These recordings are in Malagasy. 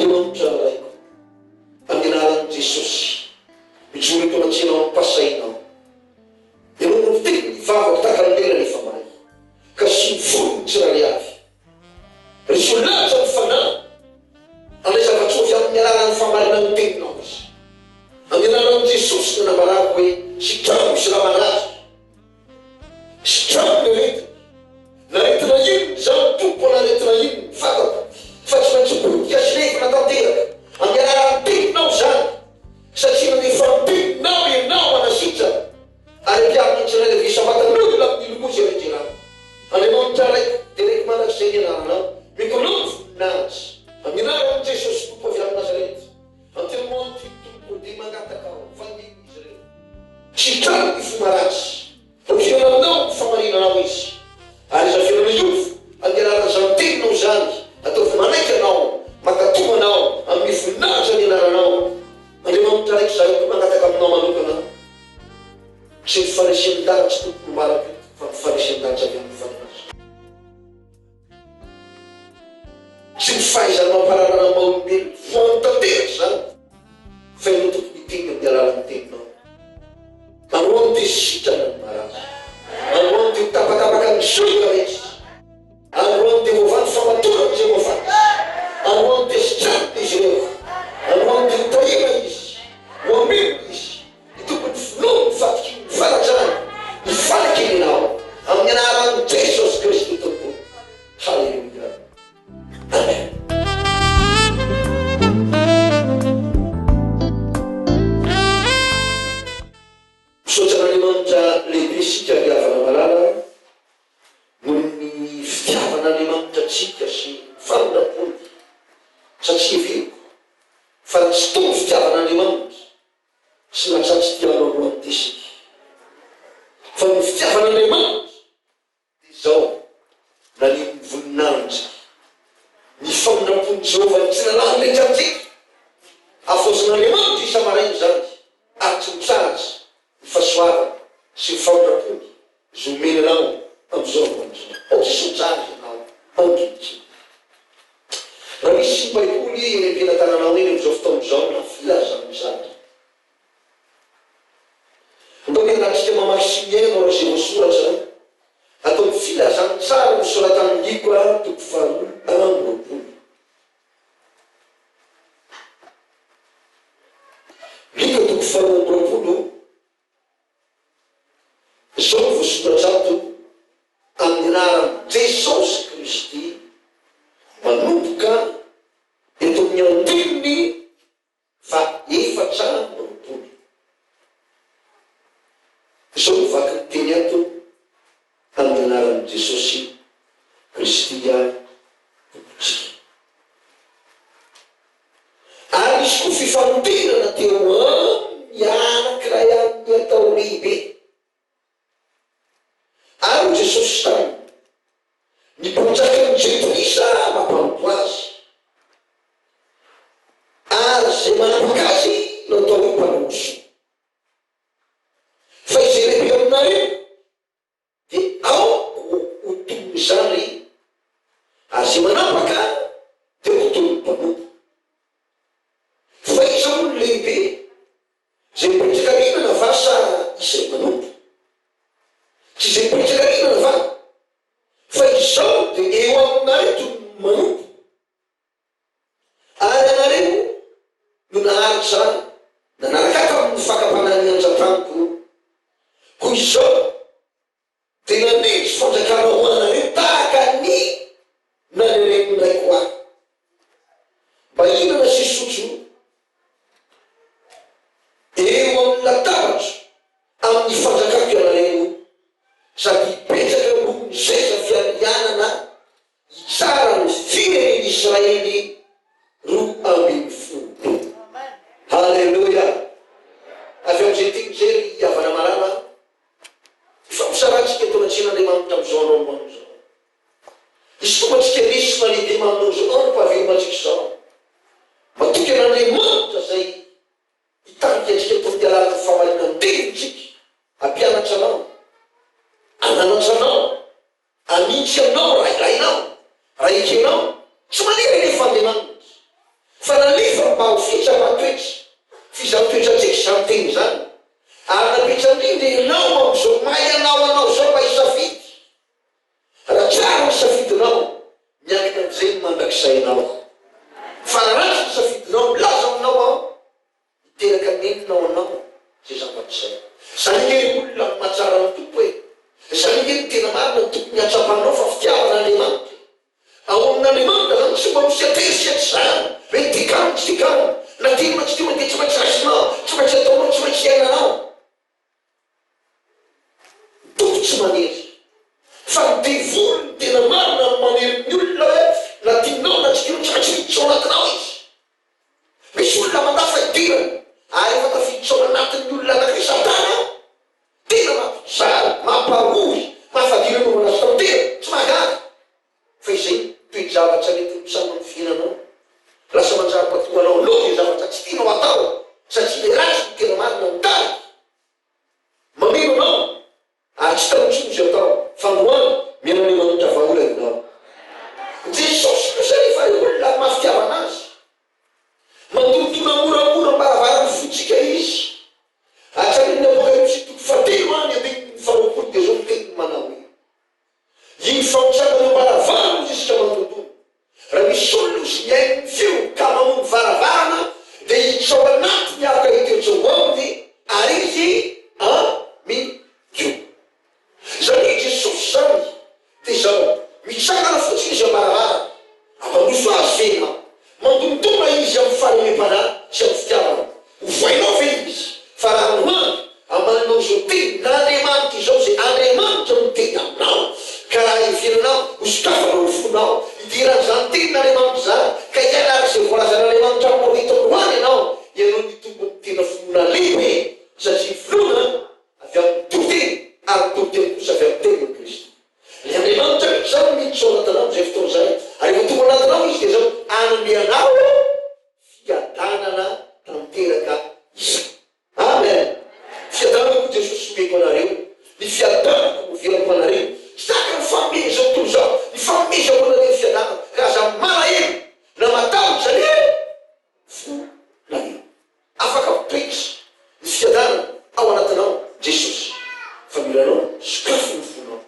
Andriamanitra Raiko, amin'ny anaran'i Jesosy, mijoro eto anatrehanao am-pahasahiana aho. Ianao no miteny ny vavako tahaka ny lela rehefa mahay, ka sy ny volony ny tsirairay avy. Reseo lahatra ny fanahy, handray zava-tsoa avy amin'ny alalan'ny fahamarinan'ny teninao izy. Amin'ny anaran'i Jesosy no anambarako hoe sitrano izy raha marary. Sitrano ny aretiny. Na aretina inona izany Tompo na aretina inona, fantako fa tsy maintsy potika sy levona tanteraka amin'ny alalan'ny teninao izany, satria nandefa ny teninao Ianao hanasitrana ary hampiharina ny tsirairay avy isam-batan'olona amin'ny lokozy amin-dRanao. Andriamanitra Raiko, deraiko mandrakizay ny anaranao, mitolona voninahitra amin'ny anaran'i Jesosy Tompo avy any Nazareta. Andriamanitry ny Tompo dia mangataka aho, valiho izy ireo. Sitrano ny fo marary. Ampiana aminao ny famarinanao izy. Ary aza avelana hiova amin'ny alalan'izany teninao izany. Ataovy manaiky anao, mankatò anao amin'ny voninahitra ny anaranao. Andriamanitra Raiko izahay koa mangataka aminao manokana tsy ny fanesen'ny-danitra Tompo no marako fa ny fanesen'ny-danitra avy amin'ny Fanahy Masina. Tsy ny fahaizana mampahalalana ny maha olombelona voany tanteraka izany fa ianao tokony hiteny amin'ny alalan'ny teninao. Androany dia sitrana ny marary. Androany dia ho tapatapaka ny zoga rehetra. Androany dia voavaha ny famatorana izay voafaty. Androany dia sitranina izy ireo. Androany dia ho tahiana izy. Ho ambinina izy. Ny Tompon'ny finoany, ny fatokiany, ny fanajany, ny fanakianao, amin'ny anaran'i Jesosy Kristy Tompo. Haleloia. Amen. Misaotra an'Andriamanitra lehibe isika ry havana malala noho ny fitiavan'Andriamanitra antsika sy ny famindram-pony satria heveriko fa tsy toa ny fitiavan'Andriamanitra Tsy lasa tsy tia anao loha ity isika. Fa ny fitiavan'Andriamanitra dia izao, naneho ny voninahiny, ny famindram-pon'i Jehovah ny tsy lalàny rehetra amintsika. Havaozin'Andriamanitra isa-maraina izany, ary tsy mitsahatra ny fahasoavany sy ny famindram-pony izay omeny anao amin'izao androany izao. Aoka hisaotra Azy ianao ankehitriny. Raha misy Baiboly eny am-pelatananao eny amin'izao fotoana izao na filazantsara. Andao hiarahantsika mamaky sy mihaino araka izay voasoratra ato amin'ny Filazantsara nosoratan'i Lioka toko faharoa amby roapolo. Lioka toko faharoa amby roapolo. Izao no voasoratra ato, Amin'ny anaran'i Jesosy Kristy, manomboka eto amin'ny andininy faha-24. Izao no vaky ny teny ato, Amin'ny anaran'i Jesosy Kristy Tompontsika. Ary nisy koa fifandirana teo aminy anankiray amin'ny atao lehibe. Ary hoy Jesosy taminy, Ny mpanjakan'ny Jentilisa mampanompo azy, ary izay manapaka azy no atao hoe mpanao ny soa. Fa izay lehibe aminareo dia aoka ho toy ny zandry, ary izay manapaka dia ho toy ny mpanompo. Fa iza moa no lehibe, izay mipetraka mihinana va sa izay manompo? Tsy izay mipetraka mihinana va? Fa izaho dia eo aminareo toy ny manompo. Ary ianareo no naharitra nanaraka ahy tamin'ny fakam-panahy niantra tamiko, koa izao dia nanendry fanjakana ho anareo tahaka ny naneren'ny raiko ahy, mba hihinana sy hisotro eo amin'ny latabatro amin'ny fanjakako ianareo, sady hipetraka eo ambonin'ny seza fiandrianana Hitsara ny firenen'i Israely 12. Haleloia! Avy amin'izay teny izay ry havana malala, ifampisarantsika eto anatrehan'Andriamanitra amin'izao andro androany izao. Hisintomantsika lesona lehibe manoloana izao androm-pahavelomantsika izao. Matoky an'Andriamanitra izay hitarika antsika eto amin'ny alalan'ny fahamarinan'ny-tenintsika, hampianatra anao, hananatra anao, Hanintsy anao raha ilainao, raha ekenao. Tsy manery anefa Andriamanitra. Fa na. Izay no mandrakizainao. Fa raha ratsy ny safidinao, milaza aminao aho, hiteraka nenina ho anao izay zavatra izay. Izany ange ry olona no mahatsara ny Tompo e! Izany ange no tena marina no tokony hatsapanao fa fitiavana Andriamanitra e! Ao amin'Andriamanitra izany tsy mba misy atery sy izany hoe tiako tsy tiako, na tianao na tsy tianao dia tsy maintsy raisinao, tsy maintsy ataonao, tsy maintsy iainanao. Ny Tompo tsy manery. Fa ny devoly no tena marina no manery ny olona hoe na tianao na tsy tianao tsy maintsy miditra ao anatinao izy. Misy olona mandà fa idirany ary efa tafiditra ao anatin'ny olona anankiray satana tena mampijaly, mampahory, mahafadiranovana azy tanteraka, tsy mahagaga fa izay ny toe-javatra mety mitranga amin'ny fiainanao, lasa manjary mahatonga anao hanao izay zavatra tsy tianao hatao satria ilay ratsy no tena marina mitarika, mameno anao Ary tsy tao intsony izay tao, fa androany miha-Andriamanitra vahaolana ianao. Jesosy kosa anefa ry olona ary maha fitiavana Azy. Mandondona moramora am-baravaran'ny fontsika Izy. Hatramin'ny Apokalypsy toko fahatelo any andininy faharoapolo dia izao ny teniny manao hoe, Iny famotsangana eo am-baravarana hoy Izy ka mandondona. Raha misy olona ozy mihaino ny feony ka mamoha ny varavarana dia hiditra ao anatiny aho ka hitoetra ao aminy ary izy amiko. Izany hoe Jesosy izany dia izao, mitsangana fotsiny izy am-baravarana, ampandroso azy ve ianao? Mandondona izy amin'ny fahalemem-panahy sy amin'ny fitiavana. Ovainao ve izy? Fa raha androany, amaninao izao tenin'Andriamanitra izao izay Andriamanitra miteny aminao, ka raha heverinao, hosokafanao ny fonao, hidiran'izany tenin'Andriamanitra izany, ka hiaina araka izay voalazan'Andriamanitra aminao eto androany ianao, ianao no hitombo amin'ny tena finoana lehibe, satria ny finoana avy amin'ny toriteny, ary ny toriteny kosa avy amin'ny tenin'i Kristy. Ilay Andriamanitra mihitsy izany no miditra ao anatinao amin'izay fotoana izay, ary rehefa tonga ao anatinao Izy dia izao, hanome anao fiadanana tanteraka izany. Amen! Fiadanana hoy Jesosy omeko anareo, ny fiadanako no velako anareo. Tsy tahaka ny fanomezan'izao tontolo izao, ny fanomezako anareo ny fiadanako, ka aza malahelo na matahotra ny fonareo. Afaka mitoetra ny fiadanana ao anatinao Jesosy fa mila anao sokafy ny fonao.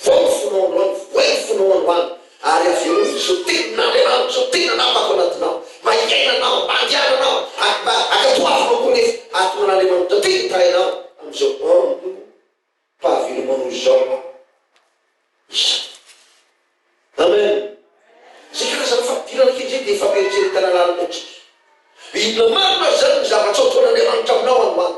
Voao ny fonao androany, voay ny fonao androany ary avereno mihitsy izao tenin'Andriamanitra izao tena namako anatinao mba hiainanao, mba handehananao ary mba hankatoavinao koa nefa hahatonga an'Andriamanitra teny hitahy anao amin'izao andro fahavelomanao izao izany. Amen. Izay karazana fampidirana kely izay dia fampiheritreretana lalina antsika. Inona marina ary izany ny zavatra ataon'Andriamanitra aminao any ho any?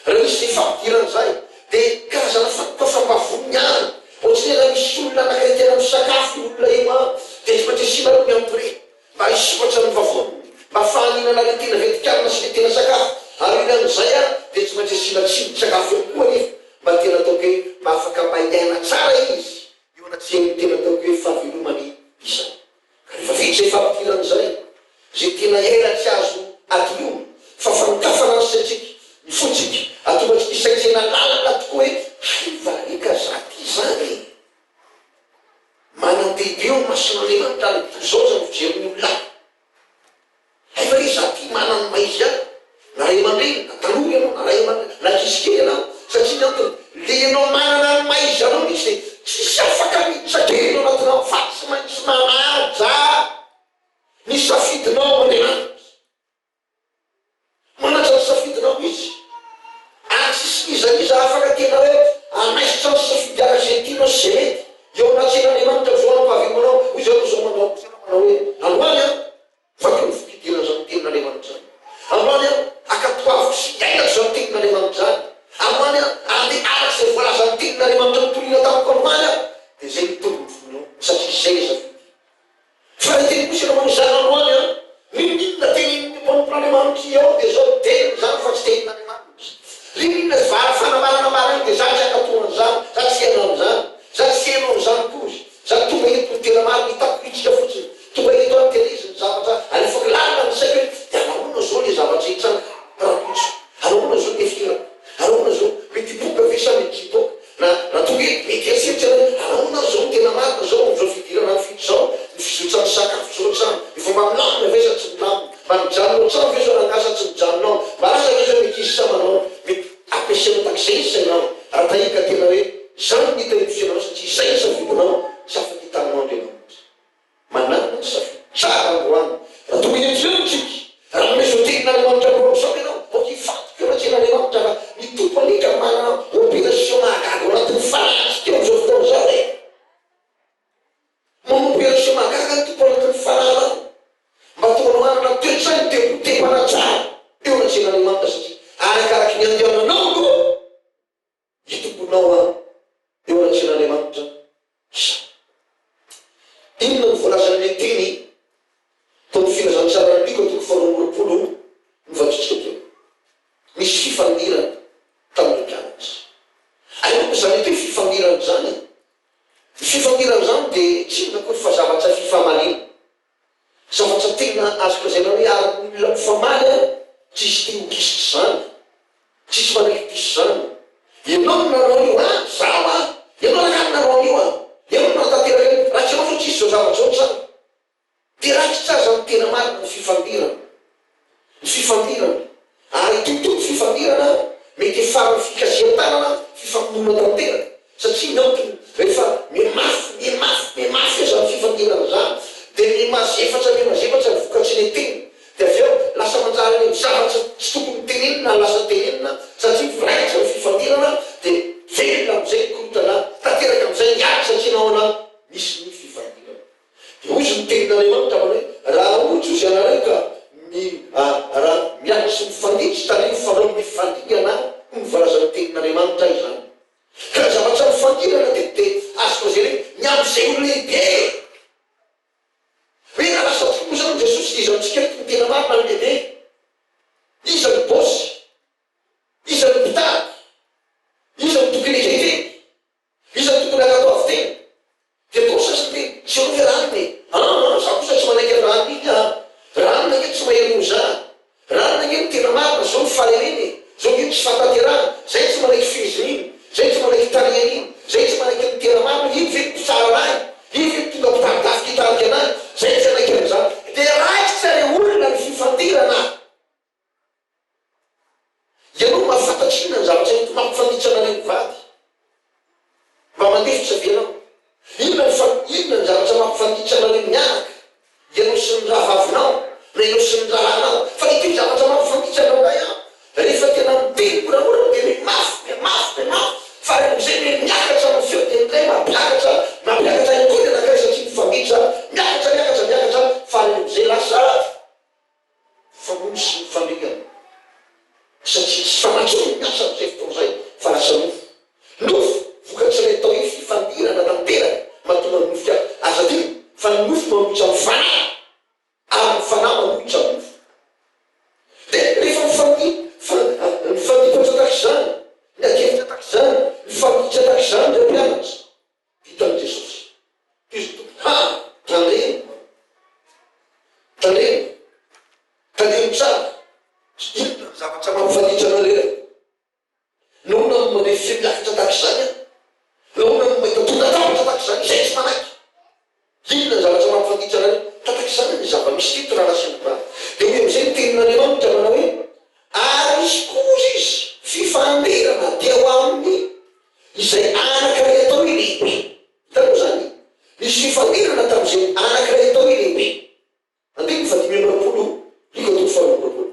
Raha misy izay fampidirana izay dia karazana fanokafam-bavony ihany. Ohatran'ny hoe raha misy olona anankiray tena misakafo io olona io an, dia tsy maintsy asiana aloha ny entrée mba hisokatra ny vavoniny, mba ahafahany hihinana ilay tena vetikanina sy ilay tena sakafo. Ary aorian'izay an, dia tsy maintsy asiana tsindrin-tsakafo ihany koa anefa mba tena ataoko hoe mba afaka mba hiaina tsara izy. Eo anatrehan'ny tena ataoko hoe fahavelomany izany. Ka rehefa vita izay fampidirana izay, izay tena ela tsy azo adinoina, fa fanokafana ny saintsika, ny fontsika, hahatonga antsika hisaintsaina lalina tokoa hoe, hay va re ka za ty izany e! Manan-dehibe eo imason'Andriamanitra ary toy izao aza no fijerin'ny olona ahy. Hay va re izaho ty manana ny maha izy ahy, na ray aman-dreny, na tanora ianao, na ray aman-, na ankizy kely ianao, satria ny antony, le ianao manana ny maha izy anao mihitsy dia tsisy afaka miditra kely ao anatinao fa tsy maintsy manaja ny safidinao Andriamanitra. Manaja ny safidinao mihitsy. Ary tsisy n'iza n'iza afaka tena hoe hanaisotra ny safidy araka izay tianao sy izay mety. Eo anatrehan'Andriamanitra ny voalam-pahavelomanao, hoy izao Rosa manao manao hoe, Androany aho, vakio ny fidiran'izany tenin'Andriamanitra izany. Androany aho, ankatoaviko sy iainako izany tenin'Andriamanitra izany. Androany aho, andeha araka izay voalazan'ny tenin'Andriamanitra notorina tamiko androany aho. Dia izay no tombony fonao, satria izay ilay safidy. Fa raha hiteny kosa ianao manao izany androany an, n'inon'inona tenenin'ny mpanompon'Andriamanitra io ao dia izao teniny izany fa tsy tenin'Andriamanitra. N'inon'inona vara fanambarana ambara io dia za tsy hankatò an'izany, za tsy hiaina an'izany, za tsy hihaino an'izany akory, za tonga eto ny tena marina hitako hitsika fotsiny, tonga eto aho niteleza ny zavatra alefako lalina ny saiko hoe dia anahoana izao le zavatra hitranga rahampitso, anahoana izao ny fiainako, anahoana izao, mety hipoka ve sa mety tsy hipoka. Na raha tonga eto mety hieritreritra ianao hoe ahoana ary izao no tena marina izao amin'izao fidirana amin'ny fito izao, ny fizotran'ny sakafo izao an-trano, efa mba milamina ve sa tsy milamina, mba mijanona ao an-trano ve izao rangahy sa tsy mijanona ao, mba lasa ve izao ny ankizy sa manao, mety ampiasainao tahaka izay ny sainao raha tahiny ka tena hoe izany no hita eto fiainanao satria izay ny safidinao tsy afaka hitanao Andriamanitra. Zavatra tena azoko lazaina hoe ary ny olona mifamaly an, tsisy te ho gisitra izany, tsisy manaiky diso izany. Ianao no nanao an'io an, zaho an, ianao rangahy no nanao an'io an, ianao no nanatanteraka an'io, raha tsy ianao zao tsisy izao zavatra izao nitranga. Dia raikitra aza ny tena marina ny fifandirana. Ny fifandirana. Ary itoto ny fifandirana mety hiafaran'ny fikasihan-tanana fifamonoana tanteraka. Satria ny antony, rehefa mihamafy, mihamafy, mihamafy izany fifandirana izany, dia mihamazefatra, mihamazefatra ny vokatry ny teny. Dia avy eo, lasa manjary any amin'ny zavatra tsy tokony tenenina lasa tenenina, satria raikitra ny fifandirana, dia velona amin'izay ny korontana, tanteraka amin'izay ny ady satria nahoana? Nisy ny fifandirana. Dia hoy izy ny tenin'Andriamanitra manao hoe, Raha ohatra ozy ianareo ka mi raha miady sy mifanditra, tandremo fanao mifandingana hoy ny voalazan'ny tenin'Andriamanitra izany. Ka ny zavatra nifandirana teto dia azoko lazaina hoe ny amin'izay ho lehibe. Hoe raha lasa tokoa moa izany Jesosy dia iza amintsika eto no tena marina no lehibe? Iza no boss? Iza no mpitarika? Iza no tokony ekekena? Iza no tokony hankatò avy tena? Dia toa ny sasany hoe, tsy eo ve ranona e? An an, za kosa tsy manaiky an'i ranona iny an! Ranona ange tsy mahery noho za! Ranona ange no tena marina, zao ny fahalemena e! Zao ange ny tsy fahatanterahana! Zay tsy manaiky fehezina iny! Zay tsy manaiky tarihana iny! Zay tsy manaiky ny tena marina, iny ve no mpitsara anahy? Iny ve no tonga mpitari-tafika hitarika anahy? Zay tsy hanaiky an'izany! Dia raikitra re olona ny fifandirana! Ianao mahafantatra inona ny zavatra enti mampifanitsy anareo mivady? Mba mandefitra ve ianao? Inona ny fa inona ny zavatra mampifanitsy anareo mianaka? Ianao sy ny rahavavinao na ianao sy ny rahalahinao? Fa ity zavatra mampifanitsy anao indray an! Rehefa tena miteny moramora dia mihamafy, mihamafy, mihamafy fa rehefa izay miha miakatra ny feo dia indray mampiakatra, mampiakatra ihany koa ny anankiray satria mifanitsy, miakatra, miakatra, miakatra fa rehefa izay lasa Famono sy ny fandringana satria tsy fanahy intsony ny miasa amin'izay fotoana izay fa lasa nofo. Nofo vokatr'ilay atao hoe fifandirana tanteraka mahatonga ny nofo hiasa. Aza adino fa ny nofo manohitra ny fanahy ary ny fanahy manohitra ny nofo. Dia rehefa mifandi fa mifandipatra tahaka izany, miady hevitra tahaka izany, mifanditra tahaka izany ireo mpianatra, Hitan'i Jesosy. Izy Tompo. Ha! Tandremo. Tandremo. Tandremo tsara. Inona ny zavatra mampifanitsy anareo? Nahoana no mandeha feo miakatra tahaka izany aho? Nahoana no mahita tonga-javatra tahaka izany izay tsy manaiky? Inona ny zavatra mampifanitsy anareo? Tahaka izany ny zava-misy teto rahalahy sy anabavy. Dia hoy amin'izay ny tenin'Andriamanitra manao hoe, Ary hisy koa izy fifandirana dia ho amin'ny Izay anankiray atao hoe lehibe. Hitanao izany? Nisy fifandirana tamin'izay anankiray atao hoe lehibe. Andininy fahadimy amby roapolo, Lioka toko faharoa amby roapolo.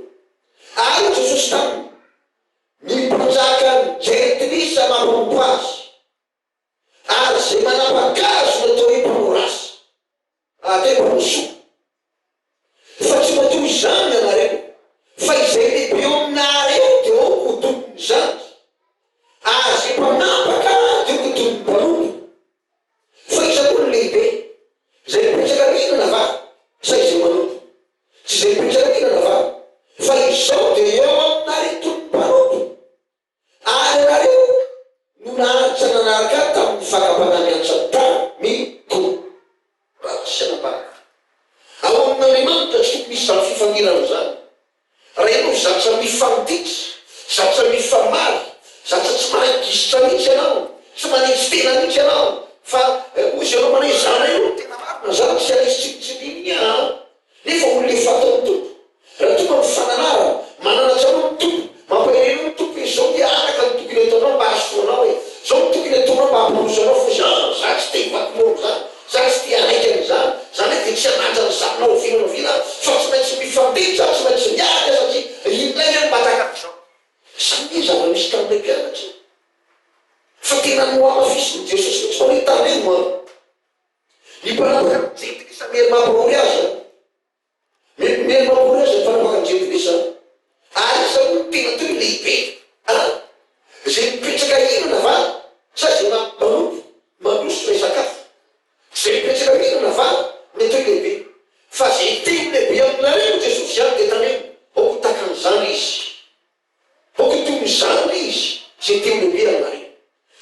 Ary hoy Jesosy taminy, Ny mpanjakan'ny Jentilisa manompo azy, ary izay manapaka azy no atao hoe mpanao ratsy. Atao hoe mpanao soa. Fa tsy mba toy izany ianareo, fa izay lehibe eo aminareo dia aoka ho tompon'ny zandry, ary izay mpanapaka dia aoka ho tompon'ny mpanompo. Fa iza moa no lehibe, izay mipetraka mihinana va, sa izay manompo? Tsy izay mipetraka mihinana va? Fa izao dia eo aminareo toy ny mpanompo. Ary ianareo no naharitra nanaraka ahy tamin'ny fakam-panahy miantra tamiko. Ratsy sy anabavy. Ao amin'Andriamanitra tsy tokony hisy izany fifandirana izany. Raha ianao zatra mifanditra, zatra mifamaly, zatra tsy mahay gisitra mihitsy ianao, tsy manetry tena mihitsy ianao, fa hoy izy ianao manao hoe za indray aloha no tena marina, za tsy hanisy tsinontsinona an! Nefa olona efa ato amin'ny Tompo. Raha tonga ny fananarana, mananatra anao ny Tompo, mampahery anao ny Tompo hoe izao nge anaka no tokony ataonao mba hahasoa anao e, izao no tokony ataonao mba hampandroso anao fa izany, za tsy te hivaky loha amin'izany, za tsy te hanaiky an'izany, za ndray dia tsy hanaja an'izany na oviana na oviana fa tsy maintsy mifanditra, tsy maintsy miaraka satria indray ve no mba takan'izao. Izany nge zava-misy tamin'ilay mpianatra io. Fa tena nohamafisin'i Jesosy mihitsy fa hoe tandremo an. Ny mpanapaka ny jentilisa miery mampahory azy an! Miery mampahory azy ny mpanapaka ny jentilisa an! Ary iza moa no tena toy ny lehibe an? Izay mipetraka hihinana va sa izay manompo mandroso ilay sakafo? Izay mipetraka mihinana va no atao hoe lehibe? Fa izay teny lehibe aminareo hoy Jesosy izany dia tandremo, aoka ho takan'izany izy. Aoka toy ny zandry izy izay te ho lehibe aminareo.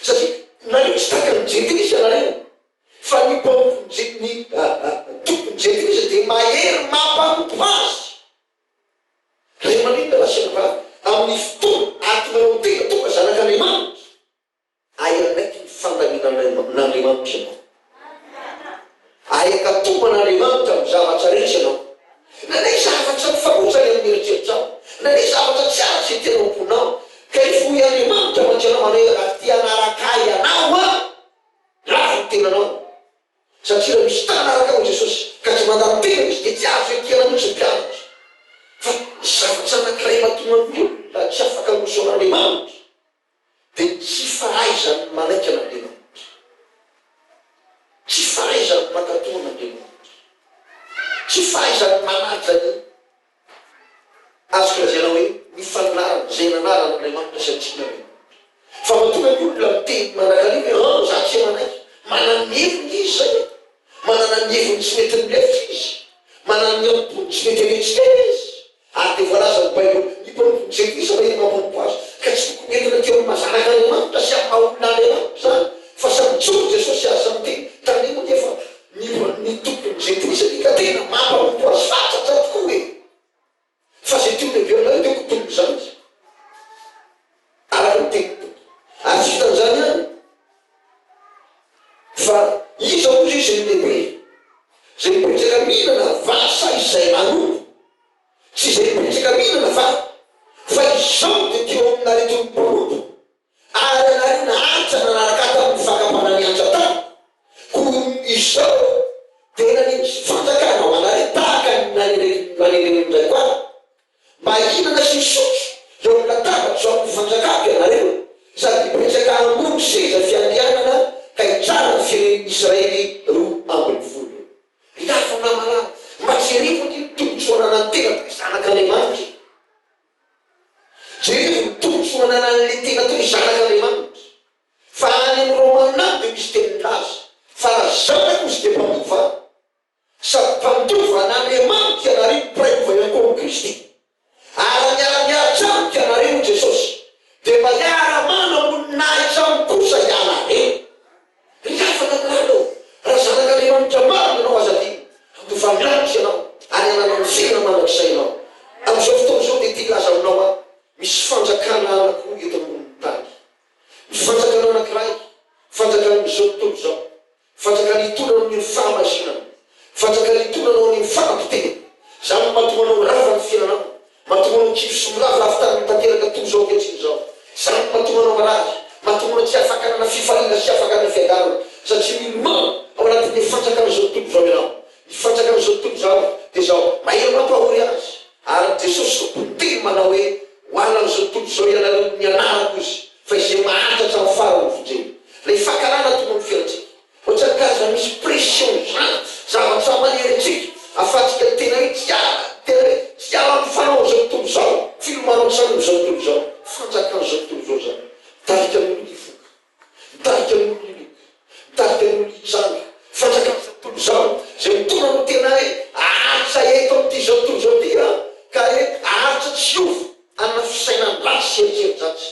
Satria nareo tsy tahaka ny jentilisa ianareo, fa ny mpanompon'ny je, ny tompon'ny jentilisa dia. mahery mampanompo azy. Ray aman-dreny raha sy anabavy, amin'ny fotoana ahatonganao ho tena tonga zanak'Andriamanitra, Hay hanaiky ny fandaminan'Andriamanitra ianao. Hay hankatò an'Andriamanitra amin'ny zavatra rehetra ianao. Na ilay zavatra mifanohitra any amin'ny eritreritrao, na ilay zavatra tsy araka izay tena am-ponao. Ka rehefa hoy Andriamanitra mantsy anao manao hoe raha te hanaraka ahy ianao an, lavo ny tenanao. Satria raha misy ta-hanaraka an'i Jesosy ka tsy mandà tena izy dia tsy azo ekena mihitsy ny mpianatra. Fa ny zavatra anankiray mahatonga ny olona tsy afaka handroso an'Andriamanitra dia ny tsy fahaizany manaiky an'Andriamanitra, tsy fahaizany mankatò an'Andriamanitra, tsy fahaizany manaja ny, azoko lazaina hoe, ny fananarana, izay nanaran'Andriamanitra sy antsika Andriamanitra. Fa mahatonga ny olona miteny mandrakariva hoe, an, za tsy manaiky. Manana ny heviny izy izay e. Manana ny heviny tsy mety milefitra izy. Manana ny am-pony tsy mety anetry-tena izy. Ary dia voalazan'ny Baiboly, ny mpanompon'i Jentilisa mahita mampanompo azy, ka tsy tokony entina teo amin'ny maha zanak'Andriamanitra sy amin'ny maha olona Andriamanitra izany, fa samy mijoro Jesosy ary samy miteny, tandremo ange fa ny ny tompon'ny Jentilisa dia ka tena mampanompo azy fatratra tokoa e! Fa izay tiany heverina eo dia ho tompon'izany izy, araka ny tenin'ny Tompo. Ary tsy vitan'izany ihany, fa iza moa izy no lehibe? Izay mipetraka mihinana va sa izay manompo? Tsy izay mipetraka mihinana va? Fa izao dia teo aminareo toy ny mpanompo, ary ianareo naharitra nanaraka ahy tamin'ny fakam-panahy niantra tamiko. Koa izao dia nanendry fanjakana ho anareo tahaka ny nanendren'ny raiko ahy, mba hihinana sy hisotro eo amin'ny latabatro ao amin'ny fanjakako ianareo, sady hipetraka ambony seza fiandrianana ka hitsara ny firenen'ny Israely 12. Ry havana malala, mba jerevo anie ny tombontsoa ananan'ny tena toy zanak'Andriamanitra e! Jerevo ny tombontsoa ananan'ilay tena toy zanak'Andriamanitra. Fa any amin'ny Romana any dia misy teny milaza fa raha zanaka ozy dia mpandova, sady mpandova an'Andriamanitra ianareo no mpiray lova ihany koa amin'i Kristy. Ary raha miara-miaritra amiko ianareo, hoy Jesosy, dia mba hiara-manam-boninahitra amiko kosa ianareo. Ry havana malala ô, raha zanak'Andriamanitra marina ianao, aza adino, handova ny lanitra ianao ary hanana ny fiainana mandrakizay ianao. Amin'izao fotoana izao dia te hilaza aminao aho, misy fanjakana anankiroa eto ambonin'ny tany. Ny fanjakana anankiray, fanjakan'izao tontolo izao, Fanjakana hitondra anao any amin'ny fahamasinana. Fanjakana hitondra anao any amin'ny fanapotehana. Izany no mahatonga anao rava ny fiainanao. Mahatonga anao kivy sy miraviravy tanana tanteraka toy izao ankehitriny izao. Izany no mahatonga anao marary. Mahatonga anao tsy afaka hanana fifaliana sy afaka hanana fiadanana. Satria milomano ao anatin'ilay fanjakan'izao tontolo izao ianao. Ny fanjakan'izao tontolo izao dia izao, mahery mampahory azy. Ary Jesosy Tompo niteny manao hoe, Ho anan'izao tontolo izao ianareo ny anarako izy, fa izay maharitra hatramin'ny farany ho vonjena. Ilay fankahalana tonga amin'ny fiainantsika. Ohatran'ny karazana misy pression izany, zavatra manery antsika, ahafahantsika tena hoe tsy hiala, tena hoe tsy hiala amin'ny fanaon'izao tontolo izao, filomanon-tsain'izao tontolo izao, fanjakan'izao tontolo izao izany. Mitarika ny olona hifoka. Mitarika ny olona hiloka, mitarika ny olona hijanga, fanjakan'izao tontolo izao, izay mitondra no tena hoe haharitra eto amin'ity izao tontolo izao ity an, ka hoe haharitra tsy hiova hanana fisainan-dratsy sy eritreri-dratsy.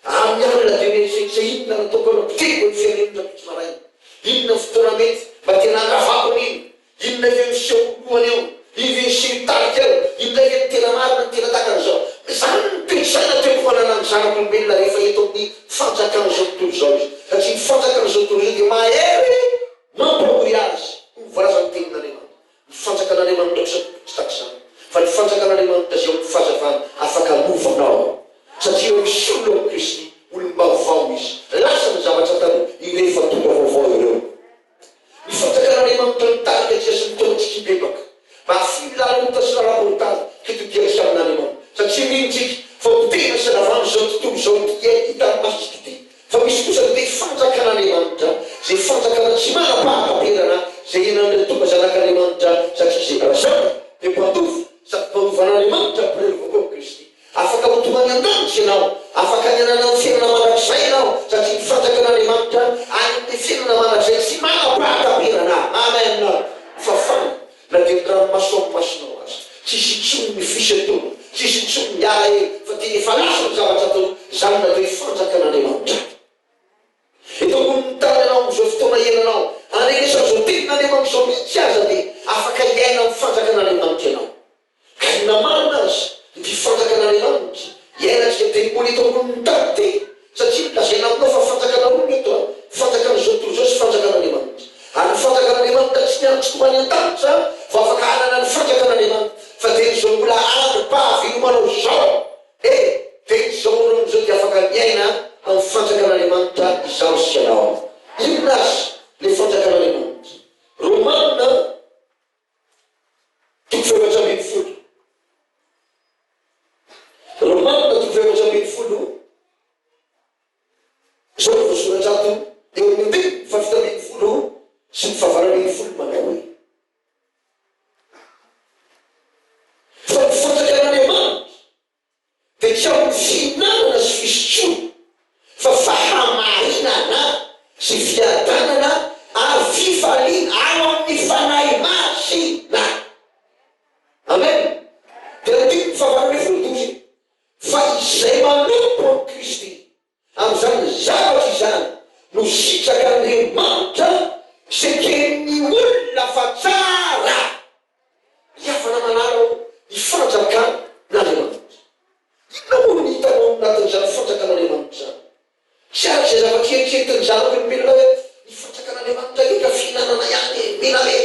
Amin'ny alina dia mieritreritra inona no ataoko hanapotehiko ny firenena rahampitso maraina, inona ny fotoana mety mba tena handravako an'iny, Inona ve miseho ho lohany eo? Iny ve miseho hitarika eo? Iny indray ve no tena marina, ny tena tahaka an'izao? Izany no toe-tsaina tokony hananan'ny zanak'olombelona rehefa eto amin'ny fanjakan'izao tontolo izao izy. Satria ny fanjakan'izao tontolo izao dia mahery mampahory azy, hoy ny voalazan'ny Tenin'Andriamanitra. Ny fanjakan'Andriamanitra kosa tsy tahaka izany. Fa ny fanjakan'Andriamanitra izay ao amin'ny fahazavana afaka hanova anao. Satria eo amin'ny solona ao amin'i Kristy, olom-baovao izy. Lasa ny zavatra taloha, ireo efa tonga vaovao ireo. Ny fanjakan'Andriamanitra mitarika antsika sy mitaona antsika hibebaka, mba hafily lalan'ota sy lalam-pahotana hitodiantsika amin'Andriamanitra. Satria mino isika fa potehina sy ravana izao tontolo izao ity hitan'ny masontsika ity, fa misy kosa ny dia fanjakan'Andriamanitra, izay fanjakana tsy manam-pahataperana, izay iainan'ireo tonga zanak'Andriamanitra, satria izay razana dia mpandova sady mpandova an'Andriamanitra mpirevy koa amin'i Kristy. Afaka ho tonga any an-danitra ianao. Afaka ny hanana ny fiainana mandrakizay ianao, satria ny fanjakan'Andriamanitra any amin'ny fiainana mandrakizay tsy manam-pahataperana. Amen! Fafana na dia ny ranomaso amin'ny masonao aza. Tsy hisy intsony ny fisentoana, tsy hisy intsony ny alahelo, fa dia efa lasa ny zavatra taloha. Izany no atao hoe fanjakan'Andriamanitra. Eto ambonin'ny tany ianao amin'izao fotoana iainanao. Andrenesan'izao tenin'Andriamanitra izao mihitsy aza dia. Afaka hiaina amin'ny fanjakan'Andriamanitra ianao. Ka inona marina aza ity fanjakan'Andriamanitra iainantsika demoly eto ambonin'ny tany ity? Satria lazaina aminao fa fanjakana roa ny eto an, fanjakan'izao tontolo izao sy fanjakan'Andriamanitra. Ary ny fanjakan'Andriamanitra tsy miandry tokoa any an-danitra vao afaka hanana ny fanjakan'Andriamanitra fa dia izao mbola androm-pahavelomanao izao e! Dia izao andro izao dia afaka miaina amin'ny fanjakan'Andriamanitra izaho sy ianao. Inona aza ilay fanjakan'Andriamanitra? Romana toko faha-14. Romana toko faha-14, izao no voasoratra ato eo amin'ny andininy faha-17 sy ny faha-18 manao hoe, Fa ny fanjakan'Andriamanitra dia tsy amin'ny fihinanana sy fisotroana, fa fahamarinana sy fiadanana ary fifaliana ao amin'ny Fanahy Masina. Amen. Dia andininy faha-18 dia hoy izy, Fa izay manompo an'i Kristy amin'izany zavatra izany no sitrak'Andriamanitra sy eken'ny olona fa tsara. Ry havana malala ô, ny fanjakan'Andriamanitra. Inona moa no hitanao ao anatin'izany fanjakan'Andriamanitra izany? Tsy araka izay zavatra eritreretin'ny zanak'olombelona hoe ny fanjakan'Andriamanitra anie ka fihinanana ihany e, mename.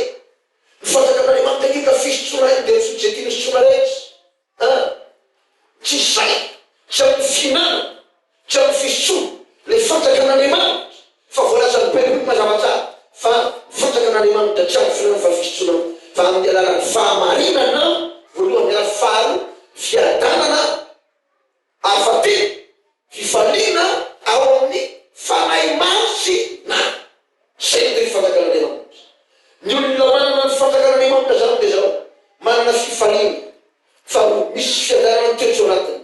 Ny fanjakan'Andriamanitra anie ka fisotroana ihany dia misotro izay tiana hosotroina rehetra. An! Tsy izay, tsy amin'ny fihinanana, tsy amin'ny fisotroana, ilay fanjakan'Andriamanitra, fa voalazan'ny Baiboly mazava tsara fa ny fanjakan'Andriamanitra tsy amin'ny fihinanana fa fisotroana, fa amin'ny alalan'ny fahamarinana voalohany ary faharoa fiadanana ary fahatelo fifaliana ao amin'ny Fanahy Masina. Izay no tena fanjakan'Andriamanitra. Ny olona manana ny fanjakan'Andriamanitra izany dia izao, manana fifaliana, faharoa, misy fiadanana mitoetra ao anatiny,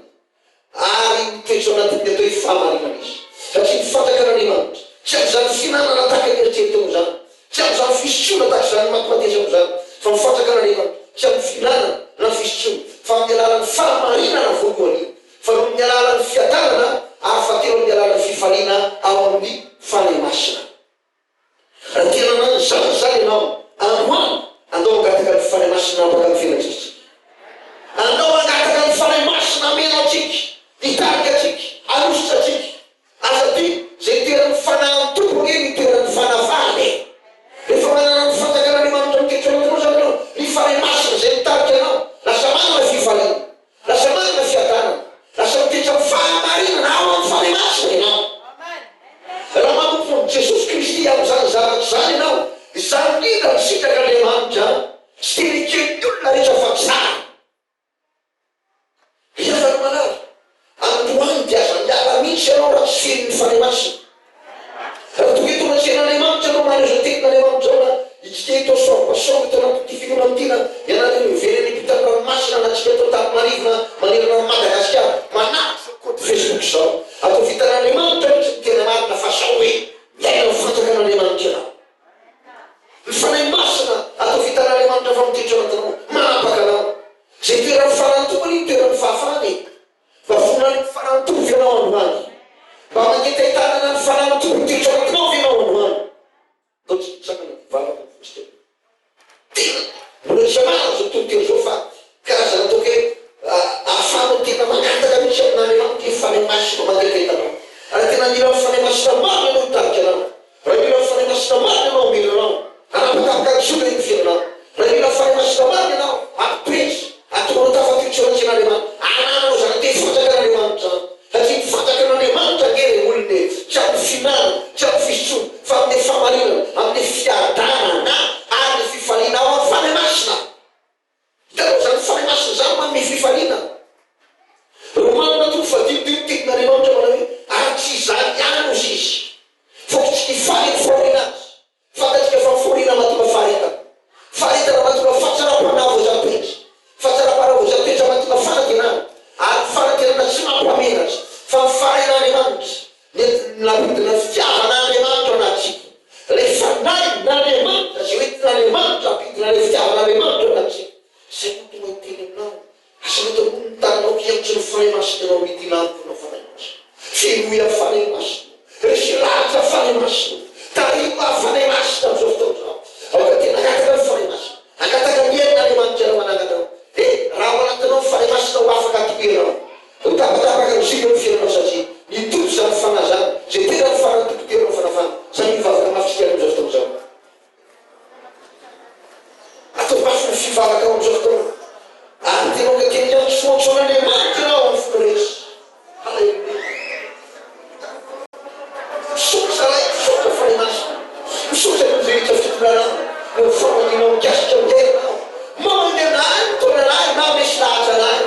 ary mitoetra ao anatin'ny atao hoe fahamarinana izy. Satria ny fanjakan'Andriamanitra, tsy amin'izany fihinanana tahaka ny eritreretinao izany, tsy amin'izany fisotroana tahaka izany matimatesana izany, fa ny fanjakan'Andriamanitra, tsy amin'ny fihinanana na fisotroana, fa amin'ny alalan'ny fahamarinana voalohany, Faharoa amin'ny alalan'ny fiadanana ary fahatelo amin'ny alalan'ny fifaliana ao amin'ny Fanahy Masina. Raha te hanana an'izany izany ianao androany, andao hangataka ny Fanahy Masina hampaka ny fiainantsika isika. Andao hangataka ny Fanahy Masina hameno antsika, hitarika antsika, hanositra antsika. Aza adino, izay itoeran'ny Fanahin'ny Tompo ange no itoeran'ny fanafahana e! Rehefa manana ny fanjakan'Andriamanitra mitoetra ao anatinao izany ianao, ny Fanahy Masina izay mitarika anao, lasa manana fifaliana, lasa manana fiadanana, lasa mitoetra amin'ny fahamarinana ao amin'ny Fanahy Masina ianao. Raha manompo an'i Jesosy Kristy amin'izany zavatra izany ianao, izany indrindra no sitrak'Andriamanitra sy tena eken'ny olona rehetra fa tsara. Ry havana malala, androany dia aza miala mihitsy ianao raha tsy feno ny Fanahy Masina. Raha tonga eto anatrehan'Andriamanitra ianao maneho izao tenin'Andriamanitra izao na isika eto Soavimasoandro eto anatin'ity fironana ity na ianareo miverina any ampitan'ny ranomasina na antsika eto Antananarivo na manerana an'i Madagasikara manaraka izao kaonty Facebook izao. Ataovy hitan'Andriamanitra mihitsy ny tena marina fa zao hoe miaina ny fanjakan'Andriamanitra ianao. Ny Fanahy Masina ataovy hitan'Andriamanitra fa mitoetra ao anatinao, manapaka anao. Izay toeran'ny farantoa anie no toeran'ny fahafahana e! Mba vonona any amin'ny farantoa ve ianao androany? Mba mangetahitanana ny farantoa mitoetra ao anatinao ve ianao androany? Ndao tsy hitsangana hivavaka ny fontsika. Tena mbola tsy marina izao tontolo izao fa karazana ataoko hoe ahafahanao tena mangataka mihitsy amin'Andriamanitra hoe Fanahy Masina mangetaheta anao. Raha tena mila ny Fanahy Masina marina ianao hitarika anao. Raha mila ny Fanahy Masina marina ianao hamela anao, hanapakapaka ny zotra iny fiainanao. Raha mila ny Fanahy Masina marina ianao hampitoetra, hahatonga anao tafatoetra eo anatrehan'Andriamanitra, hanananao izany teny fanjakan'Andriamanitra izany. Satria ny fanjakan'Andriamanitra ange ry olona e, tsy amin'ny fihinanana, tsy amin'ny fisotroana, fa amin'ny fahamarinana, amin'ny fiadanana ary ny fifaliana ao amin'ny Fanahy Masina. Hitanao? ny fivavaka ao amin'izao fotoana. Ary tena aoka teny hiantsoantso an'Andriamanitra ianao amin'ny fo rehetra. Haleloia. Misaotra Ray, misaotra Fanahy Masina, misaotra ny rehetra fitondrana noho ny famangianao mikasika ny tenanao. Mamangy anay, mitondra anay, mandresy lahatra anay.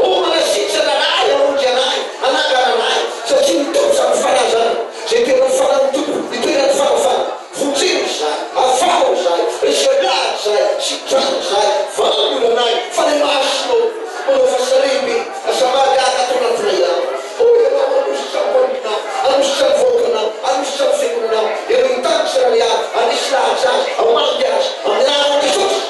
O manasitrana anay, hamonjy anay, hanangana anay, satria ny Tompo izany Fanahy izany, izay itoeran'ny Fanahin'ny Tompo, itoeran'ny fanafahana. Vonjeo izahay, afaho izahay, reseo lahatra izahay, sitrano izahay, vahao ny olanay, Fanahy Masina ô, manaova asa lehibe, asa mahagaga ato anatinay ao. O Ianao hanositra ny mpanomponao, hanositra ny vahoakanao, hanositra ny fiangonanao, Ianao hitarika ny avy, handresy lahatra azy, hamangy azy, amin'ny anaran'i Jesosy.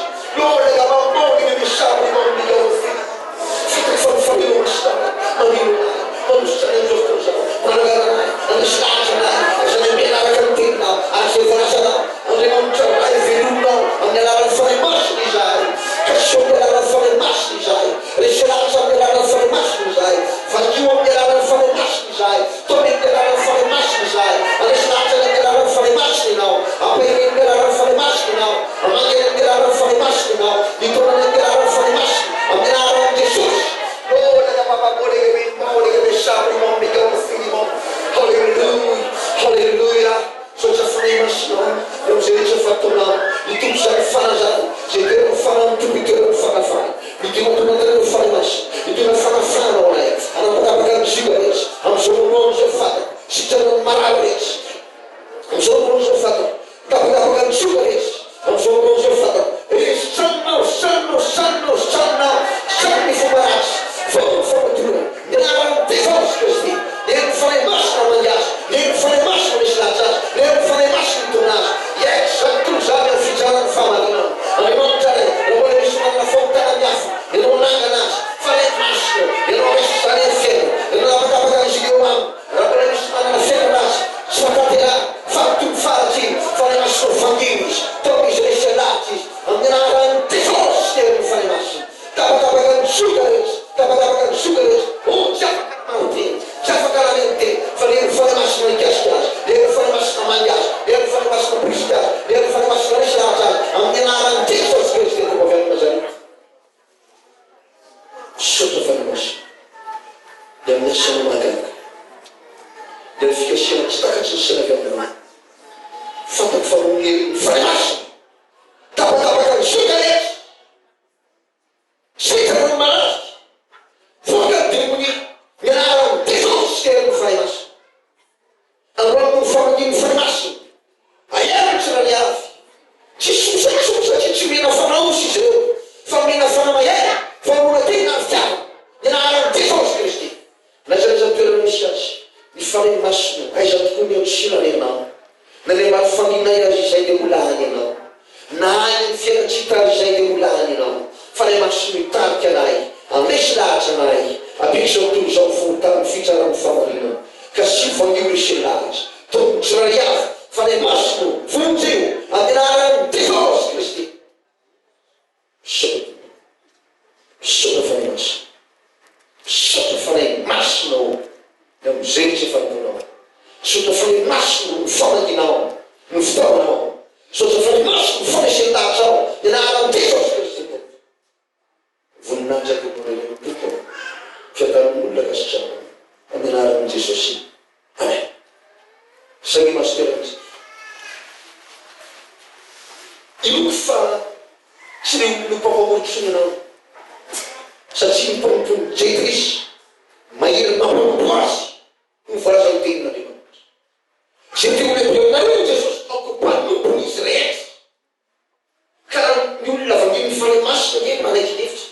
Mamangy amin'ny alalan'ny Fanahy Masina ianao, mitondra ny amin'ny alalan'ny Fanahy Masina, amin'ny anaran'i Jesosy. Haleloia, haleloia. Misaotra Fanahy Masina ô, eo amin'izay rehetra efa ataonao. Ny Tompo izany Fanahy izany, izay itoeran'ny Fanahin'ny Tompo itoeran'ny fanafahana. Midina ato anatinareo ny Fanahy Masina, hitondra fanafahana ho anay, hanapakapaka ny zioga rehetra, amin'izao mamono izao fantako, sitrana ny marary rehetra. Amin'izao andro izao fantako. Tapatapaka ny tsioka rehetra. Amin'izao andro izao fantako. Ry sitranonao, sitranonao, sitranonao, sitranonao, sitrano ny fomba ratsy, vao ny famotorana, ny anaran'i Jesosy Kristy, ny herin'ny Fanahy Masina mangy azy, ny herin'ny Fanahy Masina misy lahatra azy, ny herin'ny Fanahy Masina mitondra azy hiaiky izany tontolo izany amin'ny fitsaran'ny fahamarinana. Andriamanitra Ray, raha mbola misy manana fahotana miafina, Ianao manangana azy. Fanahy Masina, Ianao raiso izany amin'ny fiainana. Ianao nanapatapaka an'izy ireo aminy. Raha mbola misy manana fiainana azy, tsy fahatanterahana, fa mitombo faharatsiana, Fanahy Masina vangio izy, taomy izy resy lahatra izy, amin'ny anaran'i Jesosy sy herin'ny Fanahy Masina. Tapatapaka ny zioga rehetra, tapatapaka ny zioga rehetra, oh tsy afaka namaro-teny, tsy afaka nameno-teny, fa ny herin'ny Fanahy Masina nikasika azy, ny herin'ny Fanahy Masina mangy azy, ny herin'ny Fanahy Masina mporisika azy, ny herin'ny Fanahy Masina resy lahatra azy, amin'ny anaran'i Jesosy Kristy Tompo avy any Nazareta. Misaotra Fanahy Masina ny amin'ny asanao mahagaga, dia ny fikasihana tsy takatry ny saina avy aminao. Fantako fa noho ny herin'ny Fanahy Masina, tapatapaka ny zoka rehetra, sitrana ny marary, voaka ny demonia, ny anaran'i Jesosy sy herin'ny Fanahy Masina. Androany no famangian'ny Fanahy Masina. Ahiahy ny tsirairay avy. Tsy sosa intsony satria tsy omena fanahy osa izy ireo, fa omena fanahy mahery, fanoloran-tena ary fitiavana. Ny anaran'i Jesosy Kristy. N'aiza n'aiza toerana misy azy, ny Fanahy Masina, aiza tokoa ny antsoina ianao. Na any ambany fandrianay aza izay dia mbola any ianao. Na any amin'ny fiainantsika aza izay dia mbola any ianao. Fanahy Masina hitarika anay, handresy lahatra anay, hampiako izao tontolo izao ny fahotana, ny fitsarana, ny fahamarinana. Ka asio vangio resy lahatra. Tompo tsirairay avy, Fanahy Masina ô, vonjeo, amin'ny anaran'i Jesosy Kristy. Misaotra Tompo. Misaotra Fanahy Masina. Misaotra Fanahy Masina ô ny amin'izay rehetra efa nataonao. Misaotra Fanahy Masina o ny famangianao, ny fitaomanao. Misaotra Fanahy Masina ny fandresen-dahatrao, ny anaran'i Jesosy Kristy Tompo. Voninahitra Tompo Andriamanitra Tompo ô. Fiadanan'olona ankasitrahana amin'ny anaran'i Jesosy. Amen. Salut Master Angie. Inoako fa tsy le olona mpampamory intsony ianao satria ny mpanompon'i Jetris mahery mampanompo azy no voalazan'ny tenin'Andriamanitra. Izay te ho lehibe aminareo hoy Jesosy aoka ho mpanompon'izy rehetra. Ka raha ny olona vangian'ny Fanahy Masina ange no manaiky hevitra.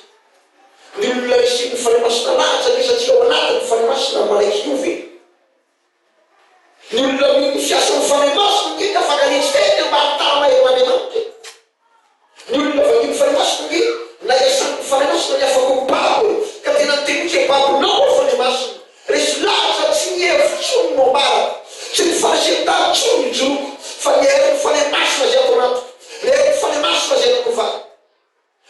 Ny olona resihin'ny Fanahy Masina lahatra ange satria ao anatiny ny Fanahy Masina no manaiky hiova e. Ny olona mino ny fiasan'ny Fanahy Masina ange ka afaka hanetry tena mba hahitana herin'Andriamanitra e. Ny olona vangian'ny Fanahy Masina ange na iasan'ny Fanahy Masina ny afaka ho babo e. Ka tena niteny mihitsy hoe babonao aho Fanahy Masina. Resy lahatra tsy ny hevitro intsony no ambarako, tsy ny fahasian-tany intsony no ijoroako, fa ny herin'ny Fanahy Masina izay ato anatiko, ny herin'ny Fanahy Masina izay nanovana.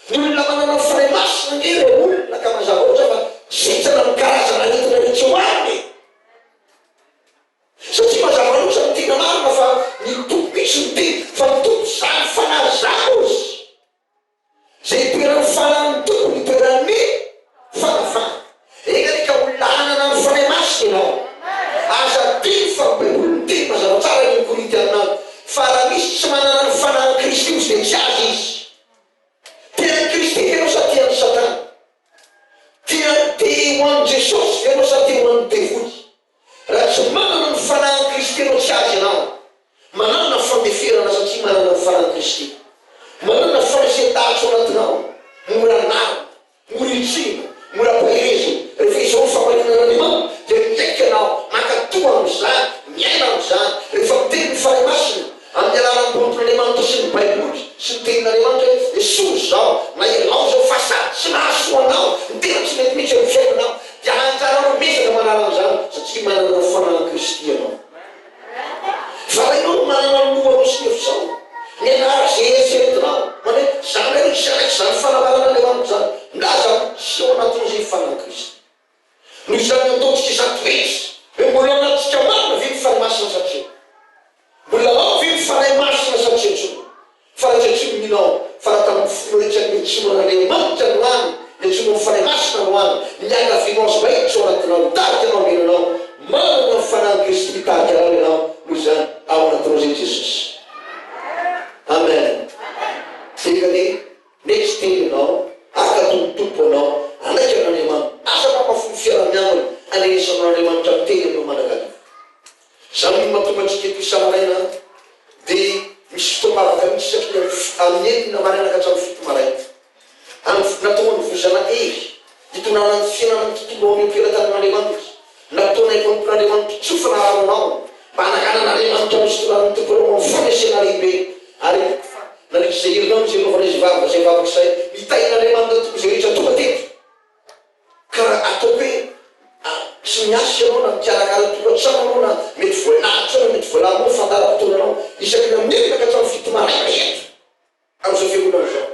Ny olona manana ny Fanahy Masina ange ireo olona ka mazava loatra fa sitrana amin'ny karazana aretina rehetra eo aminy e! Satria mazava loatra ny tena marina fa ny Tompo mihitsy no teny fa ny Tompo izany Fanahy izany ozy. Izay. itoeran'ny Fanahin'ny Tompo no itoeran'ny fanafahana. Enga anie ka olona hanana ny Fanahy Masina ianao. Aza adino fa ny Baiboly miteny mazava tsara any amin'ny Korintiana any fa raha misy tsy manana ny Fanahin'i Kristy ozy dia tsy azy izy. Tia an'i Kristy ve ianao sa tia an'i Satana? Tia te ho an'i Jesosy ve ianao sa te ho an'ny devoly? Raha tsy manana ny Fanahin'i Kristy ianao tsy azy ianao. Manana fandeferana satria manana ny Fanahin'i Kristy. Manana fanesean-dahatra ao anatinao. Mora anarina. Mora itsihina, mora ampaherezina. Rehefa izao ny fahamarinan'Andriamanitra dia miaiky ianao, mankatò amin'izany, miaina amin'izany. Rehefa miteny ny Fanahy Masina amin'ny alalan'ny mpanompon'Andriamanitra sy ny Baiboly sy ny Tenin'Andriamanitra hoe esory izao na ialao izao fa sady tsy mahasoa anao ny tena tsy mety mihitsy amin'ny fiainanao dia anjaranao miezaka manala an'izany satria manana ny Fanahin'i Kristy ianao. Fa raha ianao no manana ny lohanao sy ny hevitrao, mianara izay eritreretinao, manao hoe, Za indray no tsy hanaiky izany fanambaran'Andriamanitra izany. Milaza amin'ny tsy ao anatin'izay ny Fanahin'i Kristy. Noho izany ataontsika izato rehetra hoe mbola ao anatintsika marina ve ny Fanahy Masina sa tsia? Mbola ao ve ny Fanahy Masina sa tsia intsony? Fa raha tsy antsoiny mino aho fa raha tamin'ny fo rehetra niantsoana an'Andriamanitra no any, niantsoana ny Fanahy Masina no any, miangavianao azy mba hiditra ao anatinao, mitarika anao hameno anao, manana ny Fanahin'i Kristy mitarika anao ianao, noho izany ao anatinao izay Jesosy. Amen. Enga anie mety tsy teny ianao, hankatò ny Tompo anao, hanaiky an'Andriamanitra, aza mampafono fiaraha-miangona, anenesanao an'Andriamanitra miteny aminao mandrakariva. Izany no mahatonga antsika eto isa-maraina dia misy fotoam-bavaka mihitsy isaky ny amin'ny 6 maraina ka hatramin'ny 7 maraina. Andro natao hanovozana hery, hitondrana ny fiainana ny tontolo ao amin'ny am-pelatanan'Andriamanitra. Nataonay mpanompon'Andriamanitra tsofina aronao mba hananganan'Andriamanitra ny fitondrana ny tontolo ao amin'ny fanesena lehibe. Ary inoako fa nandritra izay herinandro izay nanaovana izy vavaka izay vavaka izay, nitahian'Andriamanitra tokoa izay rehetra tonga teto. Ka raha ataoko hoe tsy miasa ianao na mikarakara tokantrano ianao na mety voalahatra eo na mety voalaminao ny fandaharam-potoananao isaky ny amin'ny 6 ka hatramin'ny 7 maraina eto amin'izao fiangonana izao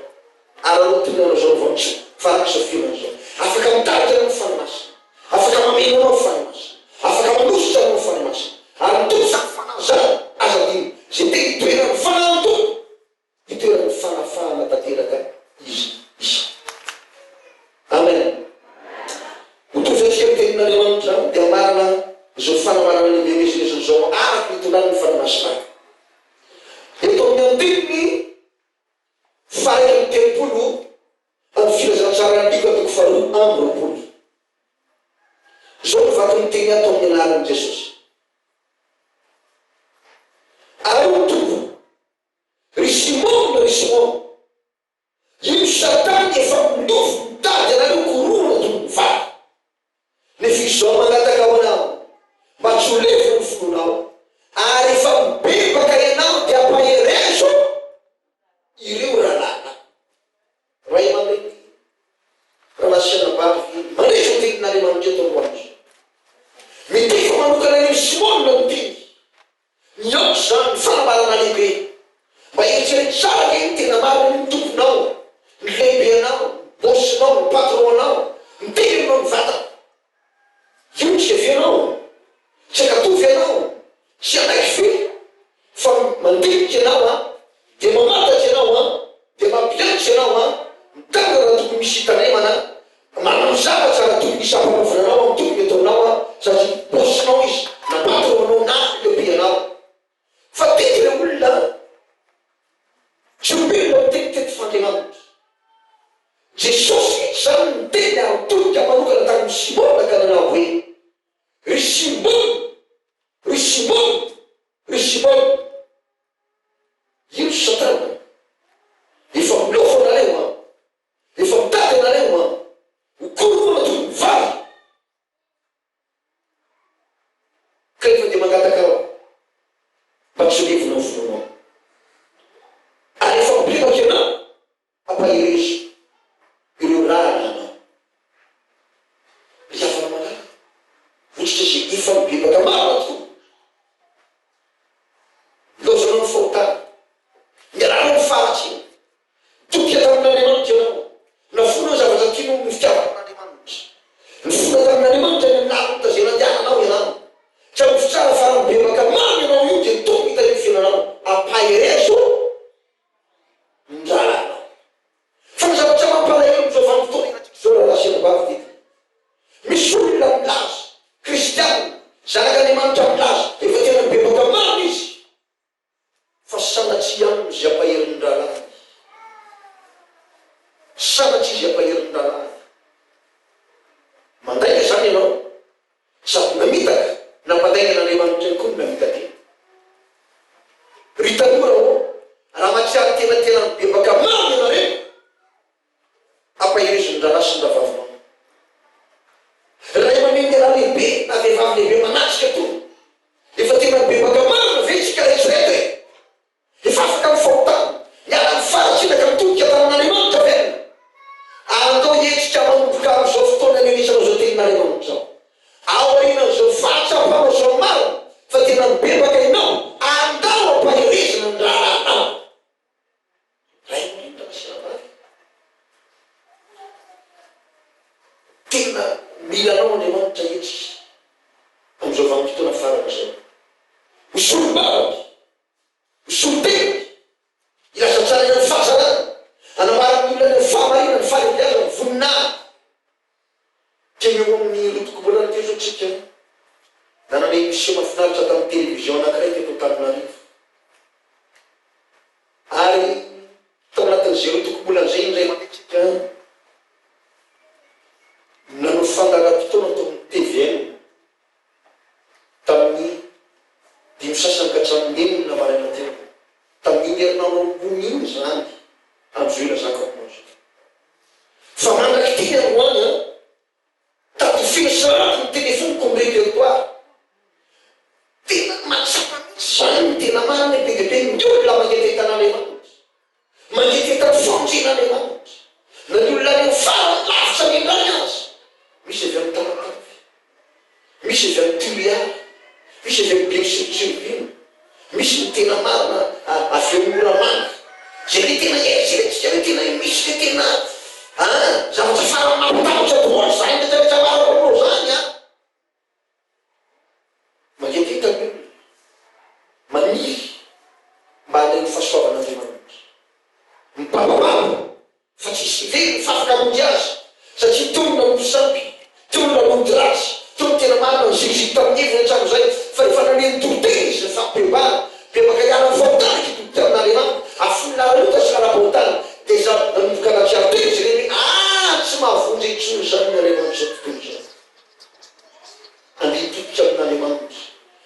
ary anao tokony hanao izao vao tsy fa araka izao fiangonana izao afaka mitarika anao ny Fanahy Masina, afaka mameno anao ny Fanahy Masina, afaka manosika anao ny Fanahy Masina ary ny Tompo izany Fanahy izany aza adino izay te hitoeran'ny Fanahin'ny Tompo Hitoeran'ny fanafahana tanteraka izy isa. Amen. Ho tohizantsika ny tenin'Andriamanitra dia hamarana izao fanambarana lehibe mezinezin'izao izao araka ny itondrany ny Fanahy Masina. Eto amin'ny andininy faha-31 amin'ny filazantsaran'i Lioka toko faharoa amby roapolo. Izao no vakin'ny teny ato amin'ny anaran'i Jesosy. Ary hoy ny Tompo, Ry Simona, ry Simona, io Satana efa milofo mitady anareo korohana toy ny vary. Nefa izao mangataka ho anao, mba tsy ho lefona ny finoanao, ary efa mibebaka ianao dia ampaherezo ireo rahalahinao. Ray aman-dreny, rahalahy sy anabavy, mandre izao tenin'Andriamanitra eto androany izao. Mitefa manokana an'i Simona ny teny. Miampy izany ny fanambarana lehibe. Mba eritrereto tsara ange ny tena marina io ny tomponao, ny lehibenao, ny boss-nao, ny patron-nao, miteny aminao ny vatana. Io ny chef-nao, tsy ankatoa ve ianao, tsy hanaiky ve fa mandinika ianao an, dia mamantatra ianao an, dia mampianatra ianao an, mitandrina raha tokony misy hitandremana an, Manao zavatra raha tokony hisy hampanaovina anao amin'ny tokony ataonao an, satria boss-nao izy, na patron-nao na lehibenao. Fa teto ilay olona tsy olombelona miteny teto fa Andriamanitra. Jesosy mihitsy izany no niteny ary nitodika manokana tamin'i Simona ka nanao hoe, Ry Simona, ry Simona, ry Simona, io Satana efa milofo anareo an. Efa mitady anareo an! Ho korohana toy ny vary! Kanefa dia mangataka aho mba tsy ho levona ny finoanao. Ary efa mibebaka ianao, ampaherezo ireo rahalahinao. Ry havana malala. ankizy hampahery ny rahalahiny. Mandainga izany ianao, sady namitaka, nampandainga an'Andriamanitra ihany koa ny namita-tena. Ry tanora ô, raha mahatsiaro tena tena mibebaka marina ianareo, ampaherezo ny rahalahy sy ny rahavavinao. Ray aman-dreny lehilahy lehibe na vehivavy lehibe manatrika tony, efa tena mibebaka marina ve isika rehetra eto e? Efa afaka amin'ny fahotana, miala amin'ny faharatsiana ka mitodika tamin'Andriamanitra velona. Andao hihetsika manomboka amin'izao fotoana anenesanao izao tenin'Andriamanitra izao. Aorianan'izao fahatsapanao izao marina fa tena mibebaka ianao, andao ampaherezina ny raharahanao. Ray aman-dreny sy rahavavy, tena mila anao Andriamanitra hihetsika amin'izao vanim-potoana farany izao. Ho solombavany. Ho solontena, hilaza tsara ihany fahazarana, hanambara amin'ny olona ny fahamarinana, ny fahalehibeazana, ny voninahiny. Teny eo amin'ny rotokombolana teo izao tsika, nanana émission mahafinaritra tamin'ny télévision anankiray teto Antananarivo. Ary tao anatin'izay rotokombolana izay indray mandeha tsika nanao fandaharam-potoana tao amin'ny tvm. Tamin'ny dimy sasany ka hatramin'ny enina maraina teo, tamin'iny herinandro ambony iny izany, amin'izao ilazako aminao izao. Fa mandrak'ity ny androany an, tady feno sahady ny telefoniko amin'ny répertoire. Tena mahatsapa mihitsy izany ny tena marina hoe be dia be ny olona mangetaheta an'Andriamanitra. Mangetaheta ny famonjen'Andriamanitra. Na ny olona any amin'ny farany lavitra any indray aza. Misy avy any Tamatave. Misy avy any Toliara. Misy avy any Belo-Tsiribihina. Misy ny tena marina avy eo Moramanga. Izay ilay tena eritreretintsika hoe tena misy ilay tena an, zavatra farany mampitahotra daholo izany rehetra rehetra ambarako aminao izany an. Mangetaheta ny olona, maniry mba handray ny fahasoavan'Andriamanitra. Mibabababa fa tsisy very ny fafaka hamonjy azy satria teo ny nanompo sampy, teo ny nanody ratsy, teo ny tena marina niziriziry tamin'ny heviny hatramin'izay fa efa naneno toriteny izy nifampibebahana, bebaka hiala amin'ny fahotana hitodika amin'Andriamanitra, afoy ny lalan'ota sy lalam-pahotana dia izaho nanomboka nahatsiaro tena izy ireny hoe ah tsy mahavonjy intsony izany ny Andriamanitr'izao tontolo izao. Andeha hitodika amin'Andriamanitra,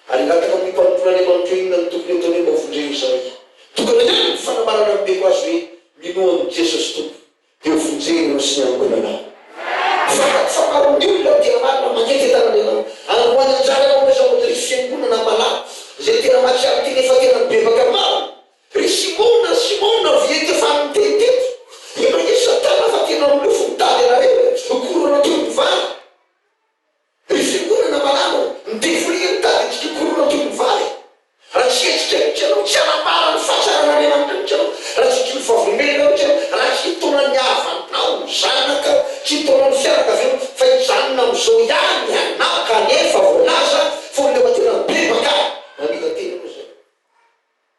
ary hangataka amin'ny mpanompon'Andriamanitra hoe inona no tokony hataony hoe mba hovonjena izahay. Tokana ihany ny fanambarana nomeko azy hoe, Minoa an'i Jesosy Tompo, dia hovonjena ianao sy ny ankohonanao. Fantatro fa maro ny olona no tena marina mangetaheta an'Andriamanitra. Androany anjaranao amin'izao andro ry fiangonana malala, izay tena mahatsiaro tena efa tena mibebaka marina. Ry Simona, Simona, viety efa niteny teto, io ange Satana fa tena milofo mitady anareo e, ho korona toy ny vary. Ry fiangonana malala ô, ny devoly ange mitady antsika ho korona toy ny vary e. Raha tsy hihetsika mihitsy ianao, tsy hanambara ny fahatsaran'Andriamanitra mihitsy ianao, raha tsy hijoro vavolombelona mihitsy ianao, raha tsy hitaona ny havanao, ny zanakao, tsy hitaona ny fianakavianao, fa hijanona amin'izao ihany ianao kanefa voalaza fa olona efa tena mibebaka, mamita tena ianao izay.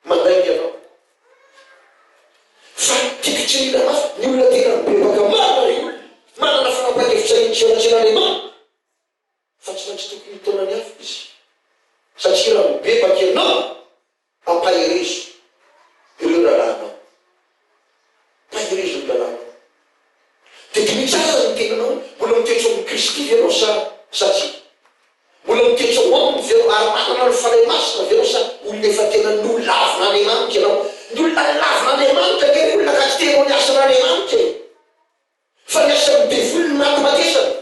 Mandainga ianao. Fa tiako tsirina mafy ny olona tena mibebaka marina ry olona manana fanapahan-kevitra hino sy hanatrehan'Andriamanitra fa tsy maintsy tokony hitaona ny hafa izy satria raha mibebaka ianao ampaherezo ireo rahalahinao. Ampaherezo ny rahalahinao. Dia diniho tsara ny tenanao hoe mbola mitoetra ao amin'i Kristy ve ianao sa sa tsia? Mbola mitoetra ao aminy ve ianao ary manana ny Fanahy Masina ve ianao sa olona efa tena nolavin'Andriamanitra ianao? Ny olona lavin'Andriamanitra ange ry olona ka tsy te hanao ny asan'Andriamanitra e! Fa ny asan'ny devoly no nahafatesana.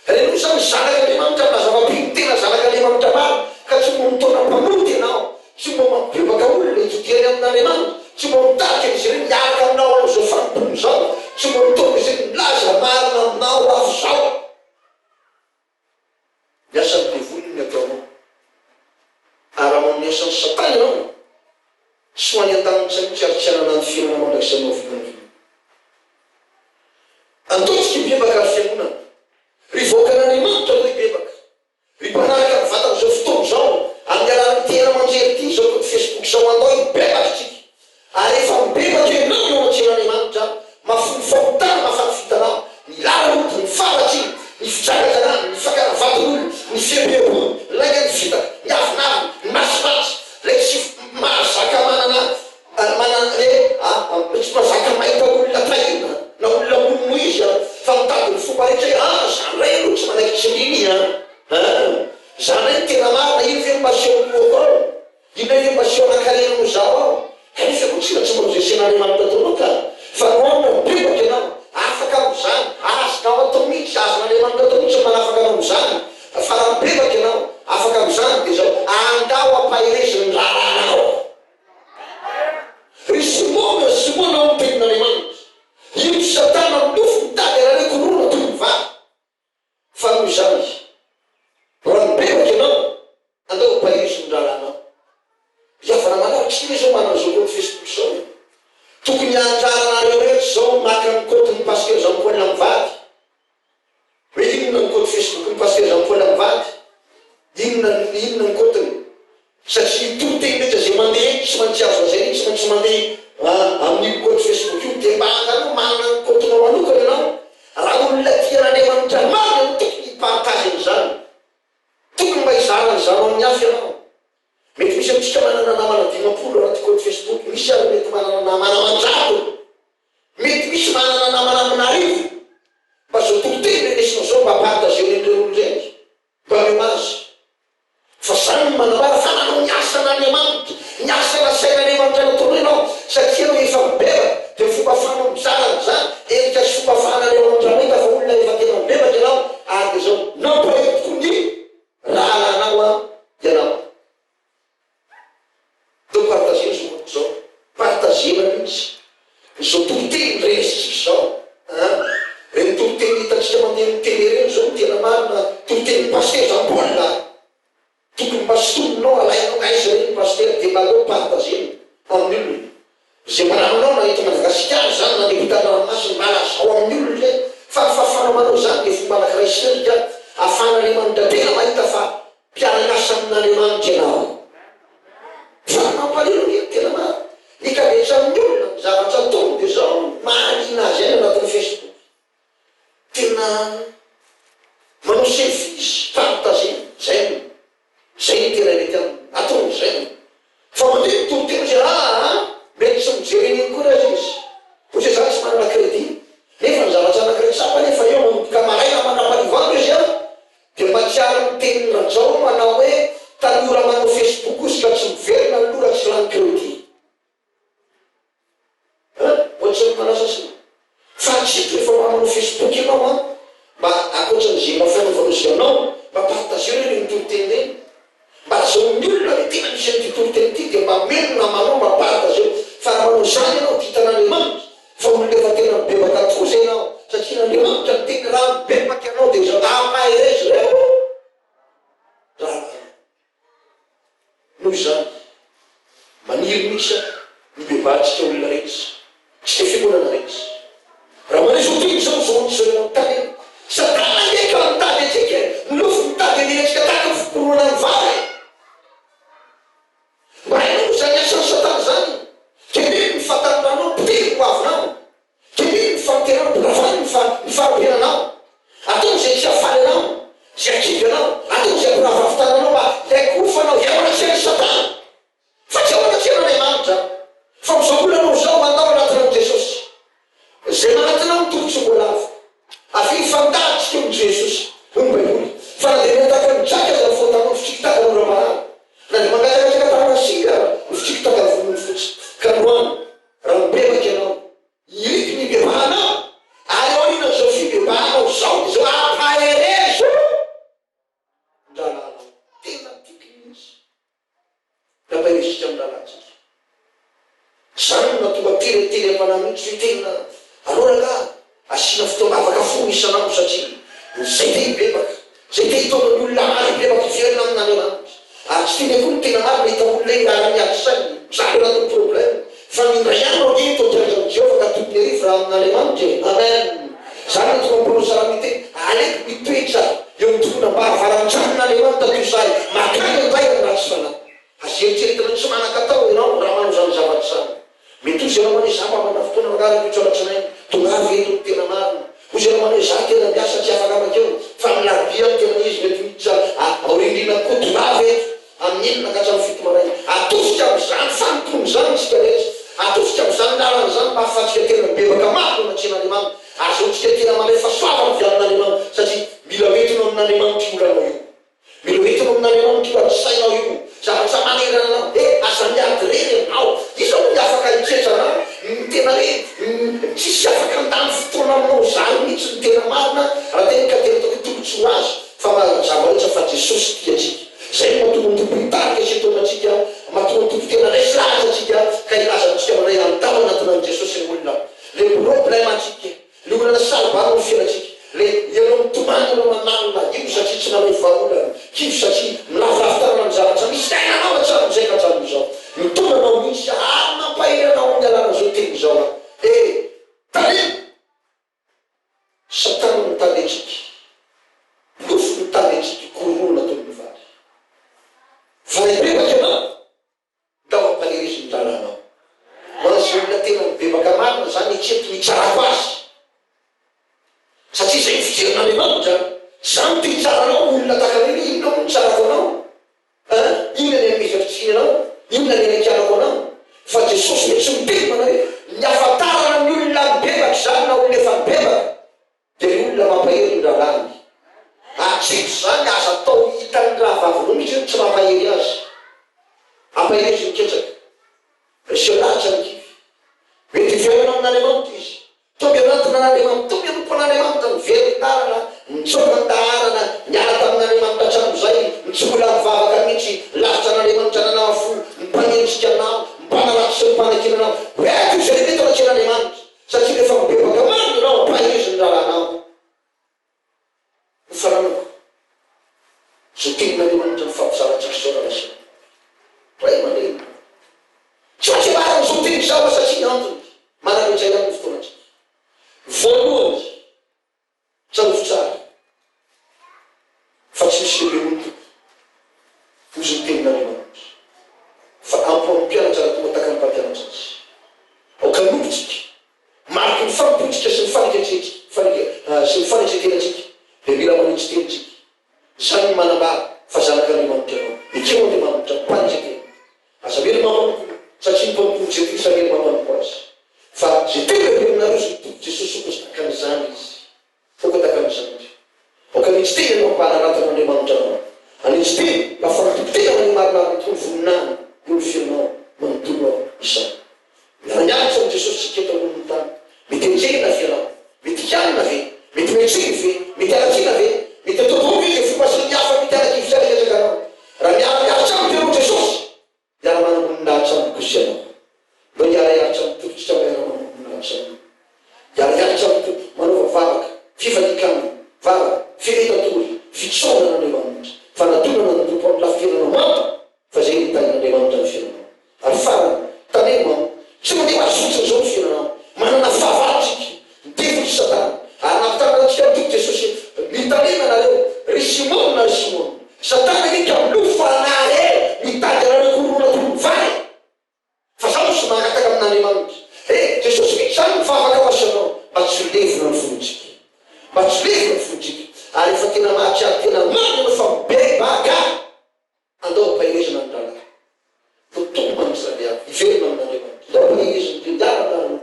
Renoa izany zanak'Andriamanitra milaza fa mpino tena zanak'Andriamanitra marina ka tsy mba mitaona mpanota ianao, tsy mba mampibebaka olona hitodihany amin'Andriamanitra, tsy mba mitarika an'izy ireny hiaraka aminao amin'izao fanompoana izao, tsy mba mitaona izy ireny milaza marina aminao aho izao. Ny asan'ny devoly no ataonao. Ary raha manao ny asan'i Satana ianao, tsy ho any an-danitra mihitsy ary tsy hanana ny fiainana mandrakizay na oviana na oviana. Andao tsika hibebaka ry fiangonana. Ry vahoakan'Andriamanitra andao hibebaka. Ry mpanaraka ny vatan'izao fotoana izao, amin'ny alalan'ity haino aman-jery ity, izao kaonty Facebook izao, andao hibebaka isika. Ary rehefa mibebaka ianao eo anatrehan'Andriamanitra, mahafoy ny fahotana mahafaty fitanao, ny lala-mody, ny faharatsiana, ny fijangajanana, ny fakana vadin'olona, ny fieboeboana, ny lainga ny fitaka, ny avonavona, ny masimasy, ilay tsy mahazaka manana manana hoe tsy mahazaka mahita olona tahiana na olona monomoina. fomba rehetra hoe ah za ndray aloha tsy manaiky tsindriny an! Ah! Za ndray no tena marina, iny ve no mba asehon'ny lohako ao? Iny ndray ve mba asehon'ny ankarena noho izaho ao? Kanefa koa tsy tsy mba nojesen'Andriamanitra ataonao ka! Fa nohanina mibebaka ianao, afaka amin'izany, azonao atao mihitsy, azon'Andriamanitra atao mihitsy ny manafaka anao amin'izany, fa raha mibebaka ianao, afaka amin'izany, dia izao, andao ampaherezo ny raharahanao. Ry Simona, Simona, hoy ny tenin'Andriamanitra, io Satana nofo mitady anareo koroana toy ny vary. Fa noho izany, raha mibebaka ianao, andao ampaherezo ny raharahanao. Ry havana malala, tsy ve izao manana izao kaonty Facebook izao e? Tokony handraranareo rehetra izao ny maka ny kaontin'ny Pasteur Jean Paul mivady. Hoe inona ny kaonty Facebook-n'ny Pasteur Jean Paul mivady? Inona ny inona ny kaontiny? Satria ny toriteny rehetra izay mandeha eto tsy maintsy azo lazaina iny, tsy maintsy mandeha amin'io kaonty Facebook io. Dia mba angaha manana ny kaontinao manokana ianao? Raha olona tia an'Andriamanitra marina no tokony hi-partage an'izany. Tokony mba hizara an'izany amin'ny hafa ianao. Mety misy amintsika manana namana 50 anaty kaonty Facebook, misy ary mety manana namana aman-jatony. Mety misy manana namana amin'arivo. Mba zao toriteny renesinao zao mba partageo any amin'ireny olona ireny. Mba omeo azy. Fa zany no manambara fa nanao ny asan'Andriamanitra, ny asa nasain'Andriamanitra nataonao ianao, satria ianao efa mibebaka, dia ny fomba afahanao mizara an'izany, endrika sy fomba afahan'Andriamanitra mahita fa olona efa tena mibebaka ianao, ary dia zao, nampahery tokoa ny rahalahinao ianao. Ndao partager zao manko zao, partager-na mihitsy izao toriteny renesitsika izao an! Reny toriteny hitantsika mandeha amin'ny télé reny zao no tena marina, toritenin'i Pasitera Jean Paul a! Tokony mba sintoninao alainao aiza reny Pasitera dia mba aleo partager-na amin'ny olona. Izay mba namanao na eto Madagasikara izany na any ampitan-dranomasina mba lazao amin'ny olona ireny fa ny fahafahana manao izany dia fomba anankiray sendrika ahafahan'Andriamanitra tena mahita fa Mpiara-miasa amin'Andriamanitra ianao. Fa ny mampalahelo ange ny tena marina, ny ankabetsahan'ny olona, ny zavatra ataony dia izao, mahaliana azy ihany anatin'ny Facebook. Tena manao selfie izy, partager, izay no, izay no tena mety aminy, ataony izay no. Fa mandeha ny toriteny izy, aa, mety tsy mijery an'iny koa aza izy. Ohatra hoe za tsy manana crédit, nefa ny zavatra anankiray tsapa anefa eo manomboka maraina mandra-pahariva andro izy an, Dia mahatsiaro ny tenin'i Rajao manao hoe tanora manao facebook ozy ka tsy miverina ny loha raha tsy lany crédit. Hein? Ohatran'ny manasa saina. Fa hatreto rehefa mba manao facebook ianao an, mba ankoatran'izay mba fanaovanao izay anao, mba partageo re ireny toriteny ireny. Mba lazao amin'ny olona hoe tena misy an'ity toriteny ity dia mba omeo ny namanao mba partageo. Fa raha manao izany ianao dia hitan'Andriamanitra fa olona efa tena mibebaka tokoa izay ianao satria Andriamanitra niteny raha mibebaka ianao dia izao ampaherezo ireo rahalahinao. Noho izany, maniry mihitsy aho ny hibebahantsika olona rehetra, tsika fiangonana rehetra. Raha manao izao teny izao, izao andro izao ianao mitady amiko. Satana ange ka mitady antsika e! Ny nofo mitady an'iny antsika tahaka ny fiporohana ny vary e! Mba hainao moa izany asan'i Satana izany? Teneno ny fahatanoranao, poteho ny hoavinao. Teneno ny fahanteranao, ravano ny fa ny faharipenanao. Ataovy izay tsy hahafaly anao, izay hahakivy anao. Ataovy izay hampirahavavy tanana anao mba hiaikofanao hiaro anatrehan'i Satana. Fa tsy ao anatrehan'Andriamanitra. Fa amin'izao olanao izao, mandao anaty ran'i Jesosy. Izay manatona ao ny Tompo tsy mbola avo. Avia hifandahatra teo amin'i Jesosy, hoy ny Baiboly. Fa na dia mihataka ny jaky aza ny fahotanao, ny fitsiky tahaka ny oram-panala, na dia mangatsakatsaka tahaka ny singa aza ny fitsiky tahaka ny volony fotsy, ka androany, raha mibebaka ianao, iriko ny hibebahanao, ary aorianan'izao fibebahanao izao, dia izao, ampaherezo ny rahalahinao. Tena tiako mihitsy. Nampaherizika amin'ny lalantsika. Izany no nahatonga teritery am-panahy mihitsy hoe tena aleo rangaha asiana fotoam-bavaka folo isan'andro satria izay te hibebaka, izay te hitaona ny olona hahay hibebaka hiverina amin'Andriamanitra. Ary tsy tiany akory ny tena marina hita olona hoe miala miady saina, mijaly anatin'ny problème. Fa ny indray andro ange eto an-kianjan'i Jehovah ka tokony harivo raha amin'Andriamanitra e! Amen! Izany no tonga mpanao salamo hiteny, Aleoko mitoetra eo amin'ny tokonam-baravaran-tranon'Andriamanitra toy izay makany indray amin'ny ratsy fanahy. Aza eritreretina tsy manan-katao ianao raha manao izany zavatra izany. Mety hoy ianao manao hoe, Izaho mba manana fotoana manaraka rahampitso alatsinainy. Tongava eto ny tena marina. Hoy ianao manao hoe, Izaho tena miasa tsy afaka mankeo, fa amin'ny alarobia aho no tena izy mety miditra aoriandriana kokoa. Tongava eto. Amin'ny enina ka hatramin'ny fito maraina. Atosika amin'izany fanompoana izany isika rehetra. Atosika amin'izany lalana izany mba hahafahantsika tena mibebaka mafy eo anatrehan'Andriamanitra. Ahazoantsika tena mandray fahasoavana avy amin'Andriamanitra satria mila hoentinao amin'Andriamanitra io olanao io. Mila hoentinao amin'Andriamanitra io adi-sainao io, zavatra manerana anao. He, aza miady irery ianao. Iza moa ny afaka hitsetra anao? Ny tena hoe tsisy afaka handany fotoana aminao izany mihitsy ny tena marina raha tena ka tena ataoko hoe tombontsoa ho azy fa mazava loatra fa Jesosy tia antsika. Izay no mahatonga ny Tompo hitarika sy hitaona antsika, mahatonga ny Tompo tena resy lahatra antsika ka hilaza amintsika mandray andao hanatona an'i Jesosy ny olona. Le problemantsika, le olana saro-bary ao amin'ny fiainantsika, le ianao mitomany ianao manalina, io satria tsy namehy vahaolana, kivy satria miraviravy tanana amin'ny zavatra misy fiainanao hatramin'izay ka hatramin'izao. Mitondra anao mihitsy ary mampahery anao amin'ny alalan'izao teny izao aho. E! Tarimo! Satana no talentsika, nofo no talentsika, korohana toy ny vary. Fa raha hibebaka ianao, Ndao ampaherezo ny rahalahinao. Ho an'izay olona tena mibebaka marina izany ekeko ny hitsarako azy. Satria izay ny fijerin'Andriamanitra. Za no te hitsara anao olona tahaka an'ireny hoe inona moa no hitsarako anao? An? Inona ny hanomezako tsiny anao? Inona ny hanekanako anao? Fa Jesosy dia tsy miteny manao hoe ny hafantarana ny olona mibebaka izany na olona efa nibebaka dia ny olona mampahery ny rahalahiny. Hatreto izany aza atao hitan'ny rahavavinao mihitsy hoe tsy mampahery azy. Ampaherezo ny ketraka. Reseo lahatra ny kivy. Mety hiverina amin'Andriamanitra izy. Toa mianantona an'Andriamanitra, toa mianompo an'Andriamanitra, niverin-dalana, nitsoaka an-daharana, niala tamin'Andriamanitra hatramin'izay, ny tsy mbola nivavaka mihitsy, lavitra an'Andriamanitra nanana fo, ny mpanenjika anao, ny mpanaratsy sy ny mpanakiana anao. Hoento izay rehetra anatrehan'Andriamanitra. Satria rehefa mibebaka marina ianao, ampaherezo ny rahalahinao. Ho fananako izao tenin'Andriamanitra mifampizara antsika izao rahalahy sy anabavy. Ray aman-dreny, tsy maintsy ambarako izao teny izao aho satria ny antony, manana izay ihany ny fotoanantsika. Voalohany, tsarovy tsara fa tsy misy lehibe noho ny Tompo, hozy ny tenin'Andriamanitra, fa ampy ho an'ny mpianatra raha tonga tahaka ny mpampianatra azy. Aoka hanompo tsika. Mariky ny fanompoantsika sy ny faneketsika sy ny fanetretenantsika dia mila manitsy tena isika. Izany no manambara fa zanak'Andriamanitra ianao. Ekeo Andriamanitra, mpanetretena. Aza miery mampanompo satria ny mpanompon'i Jentilisa miery mampanompo azy. Fa izay tena lehibe aminareo izay Tompo Jesosy Tompo tahaka an'izany Izy. Aoka tahaka an'izany. Aoka hanitsy tena ianao mba hanaratan'Andriamanitra anao. Hanitsy tena mba hahafahan'ny tena maneho marimarina tokoa ny voninahiny eo amin'ny fiainanao manontolo izany. Miara-miaritra amin'i Jesosy isika eto ambonin'ny tany. Mety henjehina ve ianao? Mety hianina ve? Mety hohenjehiny ve? Mety haratsiana ve? Mety hatao daholo ve izay fomba sy ny hafa mety hanakivy sy haniketraka anao? Raha miara-miaritra amiko ianao Jesosy, Hiara-manamboninahitra aminy kosa ianao. Ndao hiara-hiaritra amin'ny Tompo isika mba hiara-manamboninahitra aminy. Hiara-hiaritra amin'ny Tompo, manaova vavaka, fifalian-kanina, vavaka, firehetan-tory, fitsaorana an'Andriamanitra, fanadonana ny Tompo amin'ny lafim-piainanao manta fa izay no tahin'Andriamanitra ny fiainanao. Ary farany, tandremo an, tsy mandeha ho azy fotsiny izao ny fiainanao. Manana fahavalo isika, ny devoly sy Satana. Ary nampitanana antsika ny Tompo Jesosy hoe, Mitandrema ianareo, ry Simona, ry Simona. Satana anie ka milofo fa anare mitady anareo koroana toy ny vary. Fa zaho tsy mangataka amin'Andriamanitra. He, Jesosy mihitsy izany mivavaka ho azy sy anao, mba tsy ho levona ny finoantsika. Mba tsy ho levona ny finoantsika. Ary rehefa tena mahatsiaro tena marina ianao fa mibebaka, Andao ampaherezana ny rahalahy. Vao tonga mantsy Raleavy, hiverina amin'Andriamanitra. Ndao ampaherezina ireo hiala amin'ny lalana.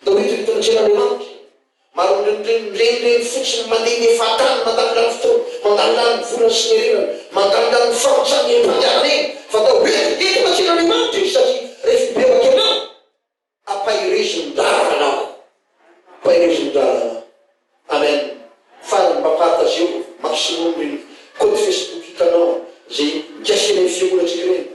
Ndao hiditra eto anatrehan'Andriamanitra. Maro amin'ireo miteny mirenireny fotsiny, mandehandeha fahatany, mandanilany fotoana, mandanilany ny volany sy ny herenany, mandanilany ny fahantrany eny am-pandehanana eny. Fa ndao hoentiko eto anatrehan'Andriamanitra izy satria rehefa mibebaka ianao, Ampaherezo ny ravanao. Ampaherezo ny ravanao. Amen. Farany mba partageo maximum reny code facebook hitanao zay mikasika ireny fiangonantsika ireny.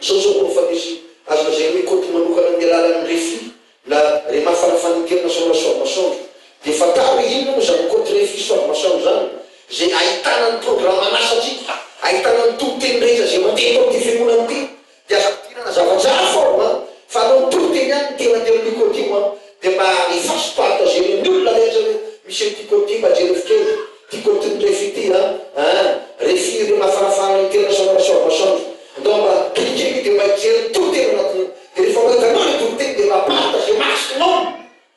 Zao zao koa fa misy azo lazaina hoe code manokana amin'ny alalan'ny refi na rema fanafana international Soavimasoandro. Dia fantaro hoe inona moa izany code refi Soavimasoandro izany izay ahitana ny programan'asantsika, ahitana ny toriteny rehetra izay mandeha eto amin'ity fiangonana ity. Dia aza ampidirana zavatra hafa ao an! Fa aleo mitoriteny ihany ny tena andeha amin'io côte io an! Dia mba alefaso partager ny olona rehetra hoe misy an'ity côte ity mba jerevo kely ity côte ny refi ity an! An! Refi ireo mafanafana international Soavimasoandro. Andao mba cliquer io dia mba hijery ny toriteny anatiny ao. Dia rehefa mahita anao ilay toriteny dia mba partager maximum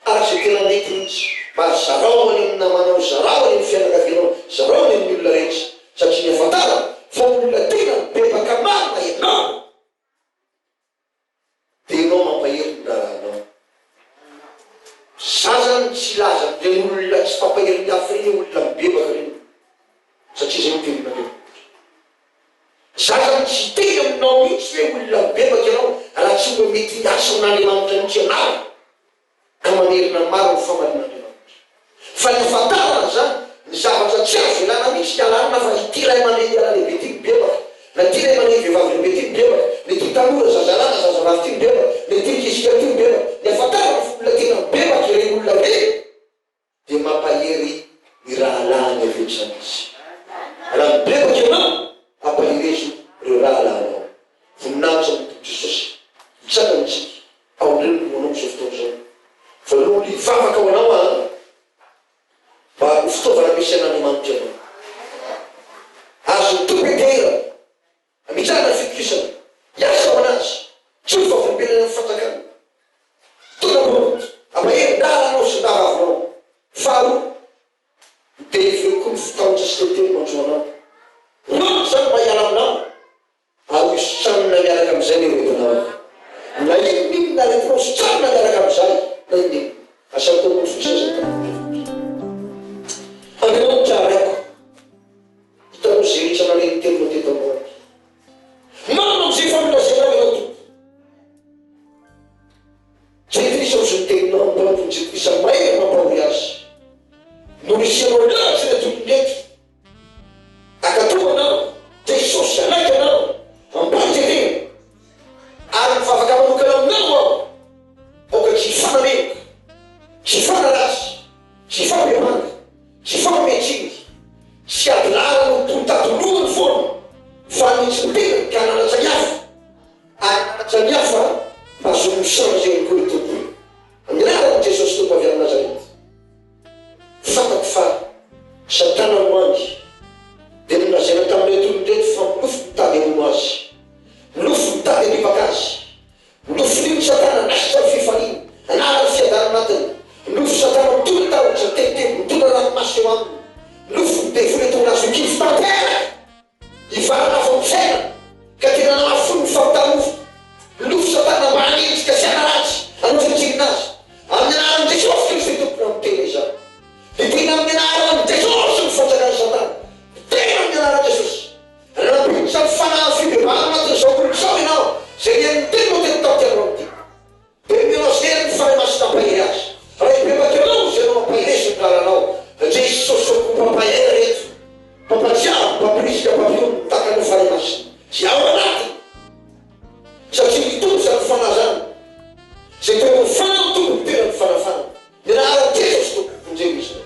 araka izay tena mety mihitsy. Mba zarao any amin'ny namanao, zarao any amin'ny fianakavianao, zarao any amin'ny olona rehetra. Satria ny ahafantarana fa olona tena mibebaka marina ianao dia ianao mampahery ny raharahanao. Za zany tsy hilaza amin'ireny olona. mampahery ny hafa ireny hoe olona mibebaka ireny, satria izay no tenin'Andriamanitra. Za zany tsy hiteny aminao mihitsy hoe olona mibebaka ianao raha tsy mba mety hiasa amin'Andriamanitra mihitsy ianao ka mamerina ny maro ny famarin'Andriamanitra. Fa ny ahafantarana izany, ny zavatra tsy azo ialana mihitsy ny alalana fa ity ray aman-dreny lehilahy lehibe ity mibebaka, na ity ray aman-dreny vehivavy lehibe ity mibebaka, na ity tanora zazalahy na zazavavy ity mibebaka, na ity ankizy kely ity mibebaka. Ny ahafantarana fa olona tena mibebaka ireny olona ireny dia mampahery ny rahalahiny avy hatrany izy. Raha mibebaka ianao, ampaherezo ireo rahalahinao. Voninahitra ny Tompo Jesosy. Mitsangana isika. Aorian'ny inoanao amin'izao fotoana izao. Voalohany hivavaka ho anao aho mba ho fitaovana ampiasain'Andriamanitra ianao. Azon'ny Tompo ianteherana, ametrahana ny fitokisana, hiasa ho an'Azy, tsy ho vavolombelona ny fanjakana. Mitondra mpanompo, hampahery ny raharanao sy ny rahavavinao. Faharoa, mi-délivrer koa ny fitahotra sy tebiteby manjo anao. Roa izany mba hiala aminao. Ary ho sitranina miaraka amin'izay ny aretinao. Na inona inona aretinao, sitranina miaraka amin'izay, na inona inona. Asa ataonao fotsiny izay tamin'Andriamanitra. Andriamanitra Raiko, hitanao izay rehetra nalemy teto teto androany. Marina amin'izay efa nolazainao ianao Tompo. Jentilisa hozy ny teninao, ny mpanompon'ny jentilisa mahery mampahory azy. Norisihanao lavitra ireto olona ireto. Ankatoa anao, Jesosy, hanaiky anao, ampanjerena, ary mivavaka manokana aminao aho, aoka tsy hifanameloka, tsy hifanaratsy, tsy hifampiampanga, tsy hifanome tsiny, tsy hiady laharana ho toy ny tady lohany foana, fa hanitsy ny tenany ka hananatra ny hafa, ary hananatra ny hafa mba hahazoany misaotra ihany koa ny Tompo. Amin'ny anaran'i Jesosy Tompo avy any Nazareta. Fantako fa Satana no any, dia nolazaina tamin'ireto olona ireto fa milofo mitady hamono azy, milofo mitady handripaka azy, nofin'iny Satana hanasitra ny fifaliany, hanala ny fiadanana anatiny, nofy Satana mitondra tahotra, tebiteby, mitondra ranomaso eo aminy, nofy ny devoly hitondra azy ho kivy tanteraka. Hivarina avy amin'ny fiainana ka tena nahafoy ny fampitaha-nofo. Nilofo Satana mba hanenjika sy hanaratsy, hanao tsinontsinona azy. Amin'ny anaran'i Jesosy Kristy Tompo no miteny izany. Didiana amin'ny anaran'i Jesosy ny fanjakan'i Satana. Miteny amin'ny anaran'i Jesosy. Raha nampiditra ny fanahin'ny fibebahana anatin'izao olona izao ianao, izay nihaino ny teninao teto tamin'ity androany ity, Dia omeo azy hery ny Fanahy Masina hampahery azy. Raha hibebaka ianao izay no mampaherezo ny lalanao. Jesosy ô mpampahery reto, mpampatsiaro, mpampirisika, mpampionona, tahaka anao Fanahy Masina izay ao anatiny. Satria mitombo izany Fanahy izany. Izay toeran'ny Fanahy mitombo ny toeran'ny fanafana. Ny anaran'i Jesosy Tompo, vonjeo izy ireo.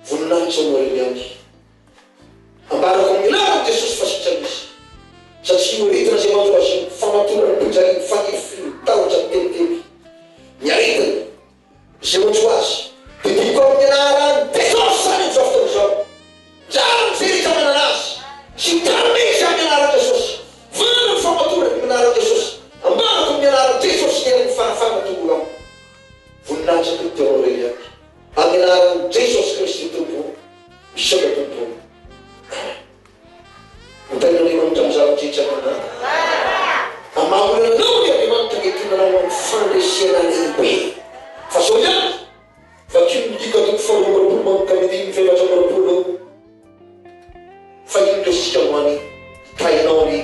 Voninahitra ho anareo ihany. Ambarako amin'ny anaran'i Jesosy fa sitrana izy, satria io aretina izay manjo azy io, famatorana, mpijaliana, fanirifiry, tahotra, tebiteby, ny aretina izay manjo azy, dia didiko amin'ny anaran'i Jesosy izany amin'izao fotoana izao. Miala ny rehetra manana azy, sitrana izy amin'ny anaran'i Jesosy. Vahana ny famatorana amin'ny anaran'i Jesosy. Ambarako amin'ny anaran'i Jesosy ny herin'ny fanafahana tonga ho aminy. Voninahitra Tompo teo anao irery ihany. Amin'ny anaran'i Jesosy Kristy Tompo. Misaotra Tompo o. Amen. Ho tahin'Andriamanitra amin'ny zava-drehetra anao. Hamaha olana anao anie Andriamanitra ka hitondra anao amin'ny fandresena lehibe. Fa zao ihany, vakio ny Lioka toko faharoa amby roapolo manomboka amin'ny andininy fahaefatra amby roapolo fa iny resintsika androany hitahinao anie.